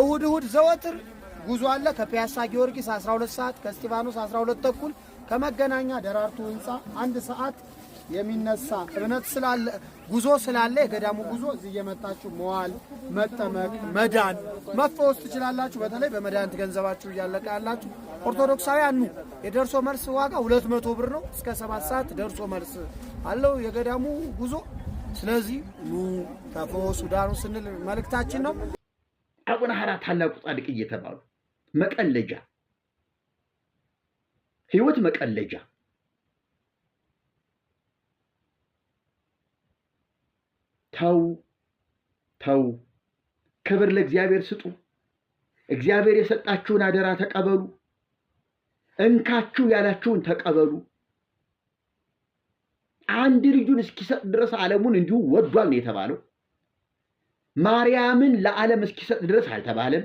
እሁድ እሁድ ዘወትር ጉዞ አለ። ከፒያሳ ጊዮርጊስ 12 ሰዓት፣ ከእስጢፋኖስ 12 ተኩል፣ ከመገናኛ ደራርቱ ህንፃ 1 ሰዓት የሚነሳ እምነት ስላለ፣ ጉዞ ስላለ፣ የገዳሙ ጉዞ እዚህ እየመጣችሁ መዋል፣ መጠመቅ፣ መዳን፣ መፈወስ ትችላላችሁ። በተለይ በመድኃኒት ገንዘባችሁ እያለቀ ያላችሁ ኦርቶዶክሳውያን ኑ። የደርሶ መልስ ዋጋ 200 ብር ነው። እስከ 7 ሰዓት ደርሶ መልስ አለው የገዳሙ ጉዞ። ስለዚህ ኑ፣ ተፈወሱ፣ ዳኑ ስንል መልእክታችን ነው።
አቡነ ሐራ ታላቁ ጻድቅ እየተባሉ መቀለጃ፣ ህይወት መቀለጃ። ተው ተው፣ ክብር ለእግዚአብሔር ስጡ። እግዚአብሔር የሰጣችሁን አደራ ተቀበሉ። እንካችሁ ያላችሁን ተቀበሉ። አንድ ልጁን እስኪሰጥ ድረስ ዓለሙን እንዲሁ ወዷል ነው የተባለው። ማርያምን ለዓለም እስኪሰጥ ድረስ አልተባለም።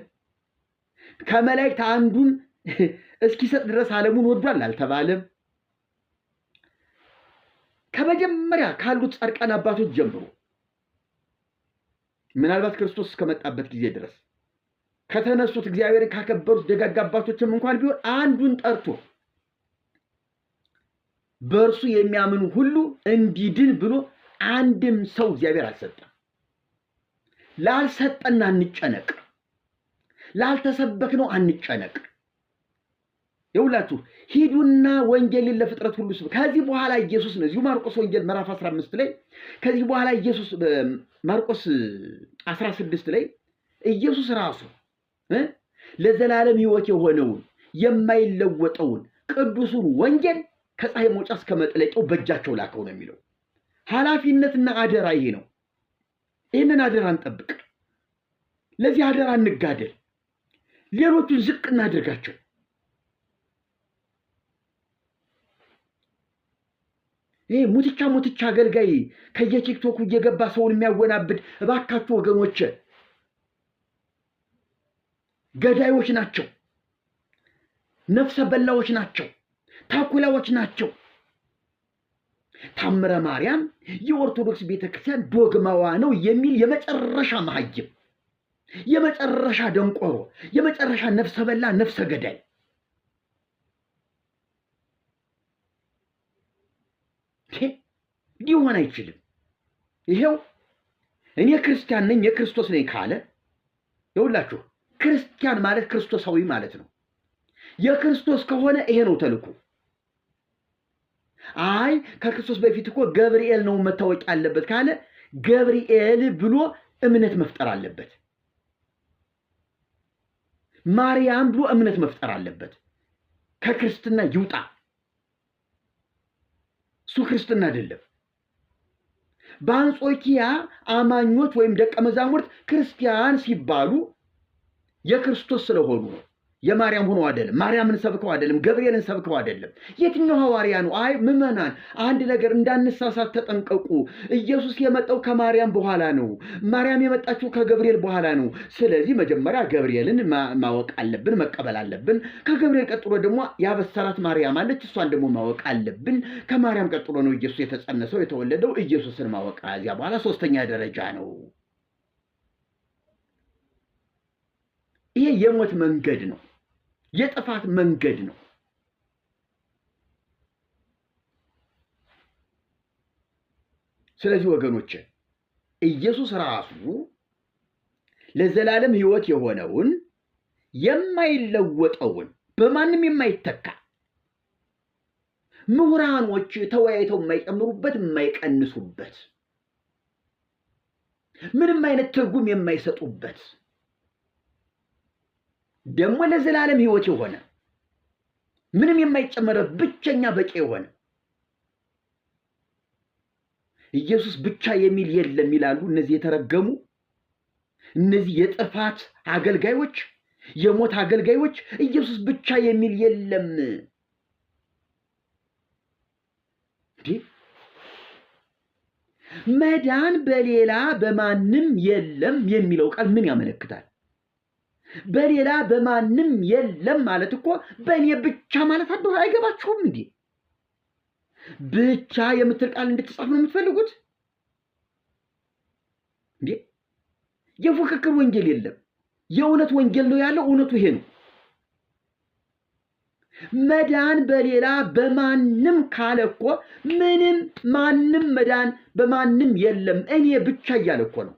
ከመላእክት አንዱን እስኪሰጥ ድረስ ዓለሙን ወዷል አልተባለም። ከመጀመሪያ ካሉት ጻድቃን አባቶች ጀምሮ ምናልባት ክርስቶስ እስከመጣበት ጊዜ ድረስ ከተነሱት፣ እግዚአብሔርን ካከበሩት ደጋግ አባቶችም እንኳን ቢሆን አንዱን ጠርቶ በእርሱ የሚያምኑ ሁሉ እንዲድን ብሎ አንድም ሰው እግዚአብሔር አልሰጠም። ላልሰጠን አንጨነቅ፣ ላልተሰበክነው አንጨነቅ። የሁላችሁ ሂዱና ወንጌልን ለፍጥረት ሁሉ ስበኩ። ከዚህ በኋላ ኢየሱስ ነው፣ እዚሁ ማርቆስ ወንጌል ምዕራፍ 15 ላይ፣ ከዚህ በኋላ ኢየሱስ፣ ማርቆስ 16 ላይ ኢየሱስ ራሱ ለዘላለም ሕይወት የሆነውን የማይለወጠውን ቅዱሱን ወንጌል ከፀሐይ መውጫ እስከ መጥለቂያው በእጃቸው ላከው ነው የሚለው። ኃላፊነትና አደራ ይሄ ነው። ይህንን አደራ እንጠብቅ። ለዚህ አደራ እንጋደል። ሌሎቹን ዝቅ እናድርጋቸው። ይሄ ሙትቻ ሙትቻ አገልጋይ ከየቲክቶኩ እየገባ ሰውን የሚያወናብድ፣ እባካችሁ ወገኖች፣ ገዳዮች ናቸው፣ ነፍሰ በላዎች ናቸው፣ ተኩላዎች ናቸው። ታምረ ማርያም የኦርቶዶክስ ቤተክርስቲያን ዶግማዋ ነው የሚል የመጨረሻ መሀይም፣ የመጨረሻ ደንቆሮ፣ የመጨረሻ ነፍሰ በላ፣ ነፍሰ ገዳይ። ሊሆን አይችልም። ይሄው እኔ ክርስቲያን ነኝ፣ የክርስቶስ ነኝ ካለ፣ ይኸውላችሁ ክርስቲያን ማለት ክርስቶሳዊ ማለት ነው። የክርስቶስ ከሆነ ይሄ ነው ተልእኮ። አይ ከክርስቶስ በፊት እኮ ገብርኤል ነው መታወቅ ያለበት ካለ ገብርኤል ብሎ እምነት መፍጠር አለበት። ማርያም ብሎ እምነት መፍጠር አለበት። ከክርስትና ይውጣ። እሱ ክርስትና አይደለም። በአንጾኪያ አማኞች ወይም ደቀ መዛሙርት ክርስቲያን ሲባሉ የክርስቶስ ስለሆኑ ነው። የማርያም ሆኖ አይደለም። ማርያምን ሰብከው አይደለም። ገብርኤልን ሰብከው አይደለም። የትኛው ሐዋርያ ነው? አይ ምዕመናን፣ አንድ ነገር እንዳንሳሳት ተጠንቀቁ። ኢየሱስ የመጣው ከማርያም በኋላ ነው። ማርያም የመጣችው ከገብርኤል በኋላ ነው። ስለዚህ መጀመሪያ ገብርኤልን ማወቅ አለብን፣ መቀበል አለብን። ከገብርኤል ቀጥሎ ደግሞ ያበሰራት ማርያም አለች። እሷን ደግሞ ማወቅ አለብን። ከማርያም ቀጥሎ ነው ኢየሱስ የተጸነሰው፣ የተወለደው። ኢየሱስን ማወቅ ከዚያ በኋላ ሶስተኛ ደረጃ ነው። ይሄ የሞት መንገድ ነው። የጥፋት መንገድ ነው። ስለዚህ ወገኖች፣ ኢየሱስ ራሱ ለዘላለም ሕይወት የሆነውን፣ የማይለወጠውን፣ በማንም የማይተካ፣ ምሁራኖች ተወያይተው የማይጨምሩበት፣ የማይቀንሱበት፣ ምንም አይነት ትርጉም የማይሰጡበት፣ ደግሞ ለዘላለም ሕይወት የሆነ፣ ምንም የማይጨመረበት፣ ብቸኛ በቂ የሆነ፣ ኢየሱስ ብቻ የሚል የለም ይላሉ። እነዚህ የተረገሙ፣ እነዚህ የጥፋት አገልጋዮች፣ የሞት አገልጋዮች ኢየሱስ ብቻ የሚል የለም። እንዴ፣ መዳን በሌላ በማንም የለም የሚለው ቃል ምን ያመለክታል? በሌላ በማንም የለም ማለት እኮ በእኔ ብቻ ማለት አይገባችሁም እንዴ? ብቻ የምትል ቃል እንድትጻፍ ነው የምትፈልጉት እንዴ? የፉክክር ወንጌል የለም። የእውነት ወንጌል ነው ያለው። እውነቱ ይሄ ነው። መዳን በሌላ በማንም ካለ እኮ ምንም ማንም መዳን በማንም የለም እኔ ብቻ እያለ እኮ ነው።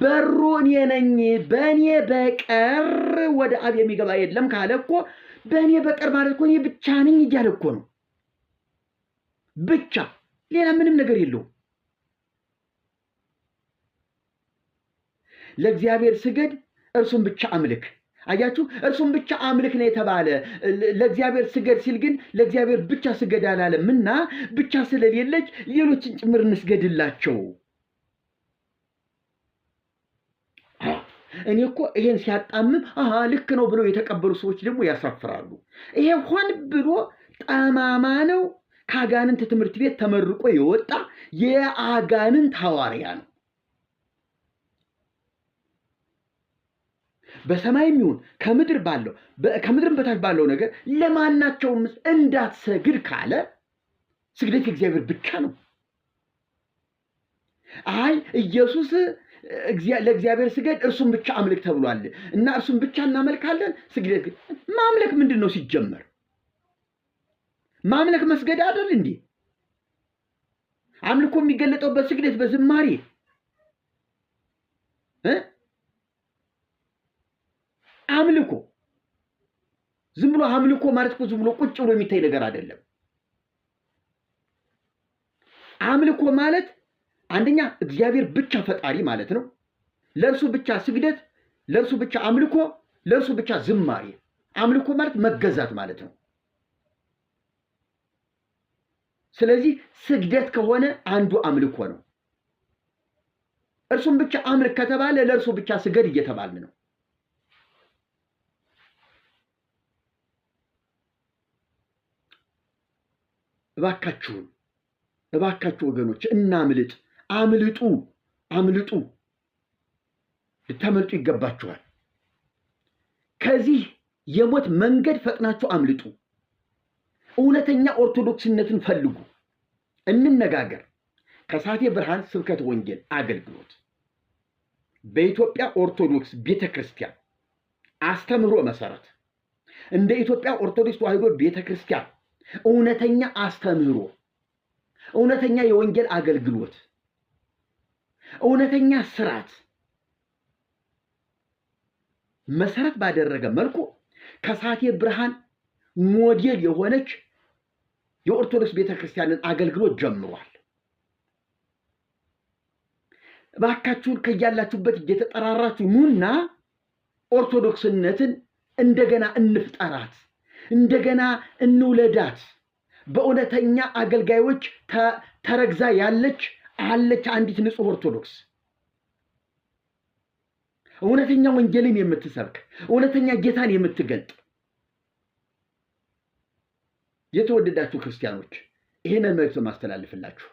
በሩ እኔ ነኝ፣ በእኔ በቀር ወደ አብ የሚገባ የለም ካለ እኮ በእኔ በቀር ማለት እኮ እኔ ብቻ ነኝ እያለ እኮ ነው። ብቻ ሌላ ምንም ነገር የለውም። ለእግዚአብሔር ስገድ፣ እርሱን ብቻ አምልክ። አያችሁ፣ እርሱን ብቻ አምልክ ነው የተባለ። ለእግዚአብሔር ስገድ ሲል ግን ለእግዚአብሔር ብቻ ስገድ አላለም እና ብቻ ስለሌለች ሌሎችን ጭምር እንስገድላቸው። እኔ እኮ ይሄን ሲያጣምም አሃ ልክ ነው ብለው የተቀበሉ ሰዎች ደግሞ ያሳፍራሉ። ይሄ ሆን ብሎ ጠማማ ነው። ከአጋንንት ትምህርት ቤት ተመርቆ የወጣ የአጋንንት ሐዋርያ ነው። በሰማይም ይሁን ከምድር ባለው ከምድርም በታች ባለው ነገር ለማናቸውም እንዳትሰግድ ካለ ስግደት የእግዚአብሔር ብቻ ነው። አይ ኢየሱስ ለእግዚአብሔር ስገድ እርሱን ብቻ አምልክ ተብሏል እና እርሱን ብቻ እናመልካለን። ስግደት ማምለክ ምንድን ነው ሲጀመር? ማምለክ መስገድ አይደል እንዴ? አምልኮ የሚገለጠው በስግደት በዝማሬ አምልኮ ዝም ብሎ አምልኮ ማለት እኮ ዝም ብሎ ቁጭ ብሎ የሚታይ ነገር አይደለም። አምልኮ ማለት አንደኛ እግዚአብሔር ብቻ ፈጣሪ ማለት ነው። ለእርሱ ብቻ ስግደት፣ ለእርሱ ብቻ አምልኮ፣ ለእርሱ ብቻ ዝማሬ። አምልኮ ማለት መገዛት ማለት ነው። ስለዚህ ስግደት ከሆነ አንዱ አምልኮ ነው። እርሱም ብቻ አምልክ ከተባለ ለእርሱ ብቻ ስገድ እየተባልን ነው። እባካችሁን እባካችሁ ወገኖች እናምልጥ። አምልጡ፣ አምልጡ፣ ልታመልጡ ይገባችኋል። ከዚህ የሞት መንገድ ፈጥናችሁ አምልጡ። እውነተኛ ኦርቶዶክስነትን ፈልጉ። እንነጋገር። ከሳቴ ብርሃን ስብከተ ወንጌል አገልግሎት በኢትዮጵያ ኦርቶዶክስ ቤተክርስቲያን አስተምህሮ መሰረት እንደ ኢትዮጵያ ኦርቶዶክስ ተዋሕዶ ቤተክርስቲያን እውነተኛ አስተምህሮ፣ እውነተኛ የወንጌል አገልግሎት፣ እውነተኛ ስርዓት መሰረት ባደረገ መልኩ ከሳቴ ብርሃን ሞዴል የሆነች የኦርቶዶክስ ቤተክርስቲያንን አገልግሎት ጀምሯል። እባካችሁን ከያላችሁበት እየተጠራራችሁ ኑና ኦርቶዶክስነትን እንደገና እንፍጠራት፣ እንደገና እንውለዳት። በእውነተኛ አገልጋዮች ተረግዛ ያለች አለች አንዲት ንጹሕ ኦርቶዶክስ፣ እውነተኛ ወንጌልን የምትሰብክ፣ እውነተኛ ጌታን የምትገልጥ። የተወደዳችሁ ክርስቲያኖች ይህንን መልእክት ማስተላልፍላችሁ፣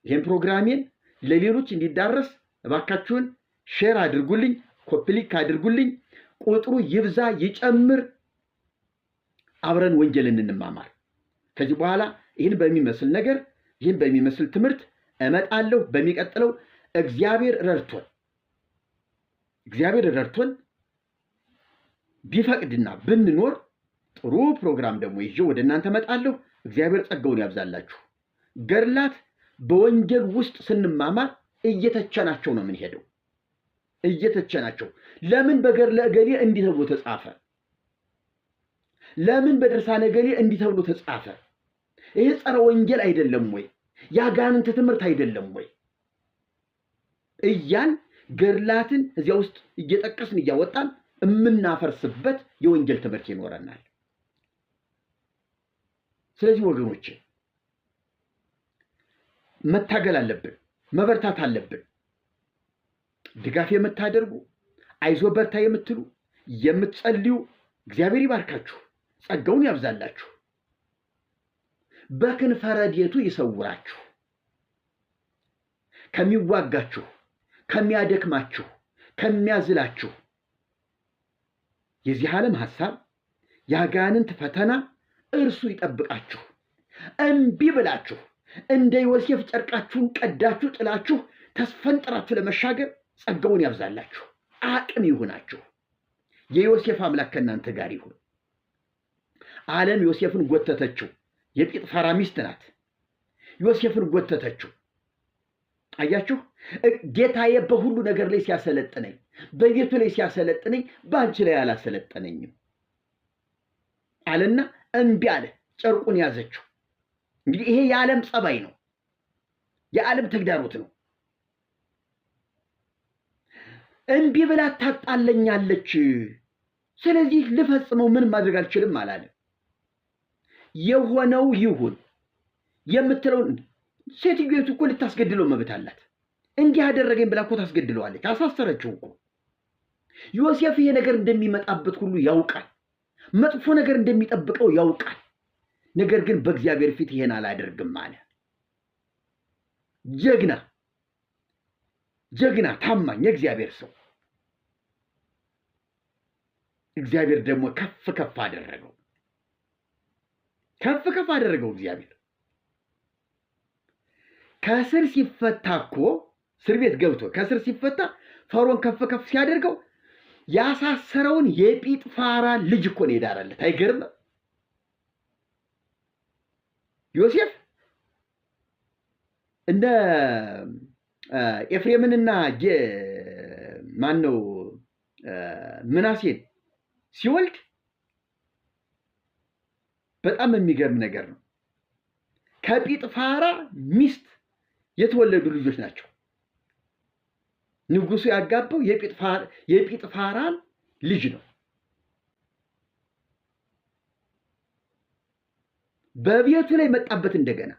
ይህን ፕሮግራሜን ለሌሎች እንዲዳረስ እባካችሁን share አድርጉልኝ፣ copy link አድርጉልኝ። ቁጥሩ ይብዛ ይጨምር፣ አብረን ወንጌልን እንማማር። ከዚህ በኋላ ይህን በሚመስል ነገር ይህን በሚመስል ትምህርት እመጣለሁ። በሚቀጥለው እግዚአብሔር ረድቶን ቢፈቅድና ብንኖር ጥሩ ፕሮግራም ደግሞ ይዤ ወደ እናንተ እመጣለሁ። እግዚአብሔር ጸጋውን ያብዛላችሁ። ገድላት በወንጌል ውስጥ ስንማማር እየተቸናቸው ነው የምንሄደው። እየተቸናቸው ለምን በገድለ እገሌ እንዲህ ተብሎ ተጻፈ? ለምን በድርሳነ እገሌ እንዲህ ተብሎ ተጻፈ? ይሄ ጸረ ወንጌል አይደለም ወይ? የአጋንንት ትምህርት አይደለም ወይ? እያን ገድላትን እዚያ ውስጥ እየጠቀስን እያወጣን የምናፈርስበት የወንጌል ትምህርት ይኖረናል። ስለዚህ ወገኖች መታገል አለብን፣ መበርታት አለብን። ድጋፍ የምታደርጉ አይዞ በርታ የምትሉ የምትጸልዩ እግዚአብሔር ይባርካችሁ፣ ጸጋውን ያብዛላችሁ፣ በክንፈ ረድኤቱ ይሰውራችሁ፣ ከሚዋጋችሁ፣ ከሚያደክማችሁ፣ ከሚያዝላችሁ፣ የዚህ ዓለም ሐሳብ፣ የአጋንንት ፈተና እርሱ ይጠብቃችሁ። እምቢ ብላችሁ እንደ ዮሴፍ ጨርቃችሁን ቀዳችሁ ጥላችሁ ተስፈንጥራችሁ ለመሻገር ጸጋውን ያብዛላችሁ፣ አቅም ይሁናችሁ። የዮሴፍ አምላክ ከእናንተ ጋር ይሁን። ዓለም ዮሴፍን ጎተተችው። የጲጥፋራ ሚስት ናት። ዮሴፍን ጎተተችው። አያችሁ፣ ጌታዬ በሁሉ ነገር ላይ ሲያሰለጥነኝ፣ በቤቱ ላይ ሲያሰለጥነኝ፣ በአንቺ ላይ አላሰለጠነኝም አለና እምቢ አለ። ጨርቁን ያዘችው። እንግዲህ ይሄ የዓለም ጸባይ ነው፣ የዓለም ተግዳሮት ነው። እምቢ ብላ ታጣለኛለች፣ ስለዚህ ልፈጽመው ምን ማድረግ አልችልም አላለም። የሆነው ይሁን የምትለውን ሴትዮቱ እኮ ልታስገድለው መብት አላት። እንዲህ አደረገኝ ብላ እኮ ታስገድለዋለች። አሳሰረችው እኮ። ዮሴፍ ይሄ ነገር እንደሚመጣበት ሁሉ ያውቃል። መጥፎ ነገር እንደሚጠብቀው ያውቃል። ነገር ግን በእግዚአብሔር ፊት ይሄን አላደርግም አለ። ጀግና ጀግና፣ ታማኝ የእግዚአብሔር ሰው። እግዚአብሔር ደግሞ ከፍ ከፍ አደረገው። ከፍ ከፍ አደረገው እግዚአብሔር። ከእስር ሲፈታ እኮ እስር ቤት ገብቶ ከእስር ሲፈታ ፈርዖን ከፍ ከፍ ሲያደርገው ያሳሰረውን የጲጥፋራ ልጅ እኮ ነው የዳረለት። አይገርምም? ዮሴፍ እነ ኤፍሬምንና ማነው ምናሴን ሲወልድ በጣም የሚገርም ነገር ነው። ከጲጥፋራ ሚስት የተወለዱ ልጆች ናቸው። ንጉሱ ያጋባው የጲጥፋራን ልጅ ነው። በቤቱ ላይ መጣበት። እንደገና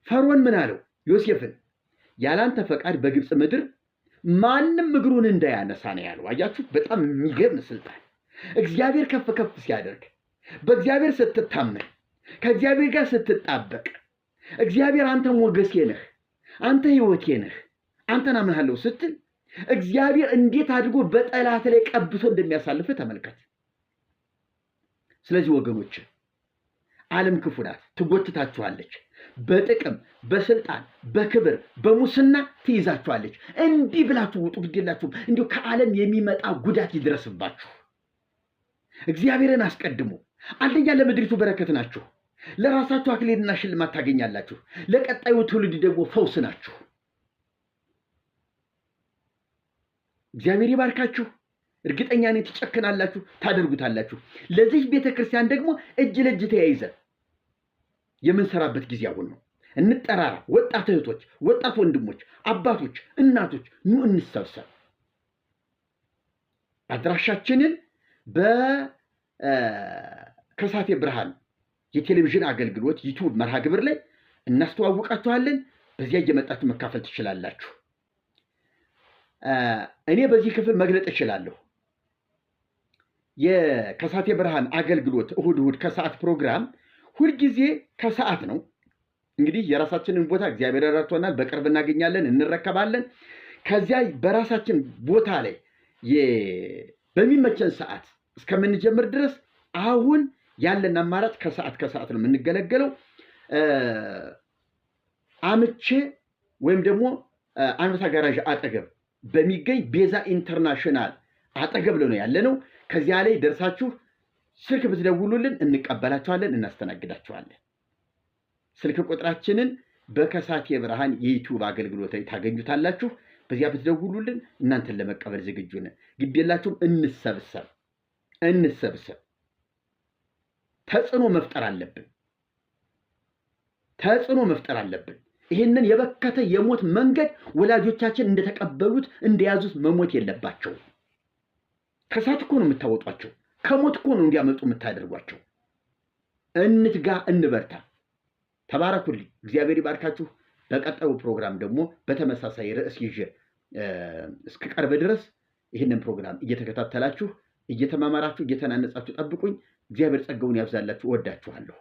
ፈርዖን ምን አለው ዮሴፍን? ያላንተ ፈቃድ በግብፅ ምድር ማንም እግሩን እንዳያነሳ ነው ያለው። አያችሁ፣ በጣም የሚገርም ስልጣን። እግዚአብሔር ከፍ ከፍ ሲያደርግ፣ በእግዚአብሔር ስትታመን፣ ከእግዚአብሔር ጋር ስትጣበቅ፣ እግዚአብሔር አንተ ሞገሴ ነህ፣ አንተ ሕይወቴ ነህ፣ አንተን አምናለሁ ስትል እግዚአብሔር እንዴት አድርጎ በጠላት ላይ ቀብቶ እንደሚያሳልፍህ ተመልከት። ስለዚህ ወገኖች ዓለም ክፉ ናት፣ ትጎትታችኋለች። በጥቅም በስልጣን በክብር በሙስና ትይዛችኋለች። እንዲህ ብላችሁ ውጡ፣ ግድ የላችሁም። እንዲሁ ከዓለም የሚመጣ ጉዳት ይድረስባችሁ። እግዚአብሔርን አስቀድሞ አንደኛ ለምድሪቱ በረከት ናችሁ። ለራሳችሁ አክሊልና ሽልማት ታገኛላችሁ። ለቀጣዩ ትውልድ ደግሞ ፈውስ ናችሁ። እግዚአብሔር ይባርካችሁ። እርግጠኛ ነኝ ትጨክናላችሁ፣ ታደርጉታላችሁ። ለዚህ ቤተ ክርስቲያን ደግሞ እጅ ለእጅ ተያይዘን የምንሰራበት ጊዜ አሁን ነው። እንጠራራ። ወጣት እህቶች፣ ወጣት ወንድሞች፣ አባቶች፣ እናቶች ኑ እንሰብሰብ። አድራሻችንን በከሳቴ ብርሃን የቴሌቪዥን አገልግሎት ዩቲዩብ መርሃ ግብር ላይ እናስተዋውቃችኋለን። በዚያ እየመጣችሁ መካፈል ትችላላችሁ። እኔ በዚህ ክፍል መግለጥ እችላለሁ። የከሳቴ ብርሃን አገልግሎት እሁድ እሁድ ከሰዓት ፕሮግራም ሁልጊዜ ከሰዓት ነው። እንግዲህ የራሳችንን ቦታ እግዚአብሔር ረድቶናል። በቅርብ እናገኛለን፣ እንረከባለን። ከዚያ በራሳችን ቦታ ላይ በሚመቸን ሰዓት እስከምንጀምር ድረስ አሁን ያለን አማራጭ ከሰዓት ከሰዓት ነው የምንገለገለው። አምቼ ወይም ደግሞ አንበሳ ጋራዥ አጠገብ በሚገኝ ቤዛ ኢንተርናሽናል አጠገብ ነው ያለነው። ከዚያ ላይ ደርሳችሁ ስልክ ብትደውሉልን እንቀበላችኋለን፣ እናስተናግዳችኋለን። ስልክ ቁጥራችንን በከሳቴ ብርሃን የዩቲዩብ አገልግሎት ላይ ታገኙታላችሁ። በዚያ ብትደውሉልን እናንተን ለመቀበል ዝግጁ ነን። ግድ የላችሁም። እንሰብሰብ፣ እንሰብሰብ። ተጽዕኖ መፍጠር አለብን። ተጽዕኖ መፍጠር አለብን። ይህንን የበከተ የሞት መንገድ ወላጆቻችን እንደተቀበሉት እንደያዙት መሞት የለባቸውም። ከእሳት እኮ ነው የምታወጧቸው። ከሞት እኮ ነው እንዲያመልጡ የምታደርጓቸው። እንትጋ፣ እንበርታ። ተባረኩልኝ። እግዚአብሔር ይባርካችሁ። በቀጣዩ ፕሮግራም ደግሞ በተመሳሳይ ርዕስ ይዤ እስክቀርብ ድረስ ይህንን ፕሮግራም እየተከታተላችሁ እየተማማራችሁ እየተናነጻችሁ ጠብቁኝ። እግዚአብሔር ጸጋውን ያብዛላችሁ። እወዳችኋለሁ።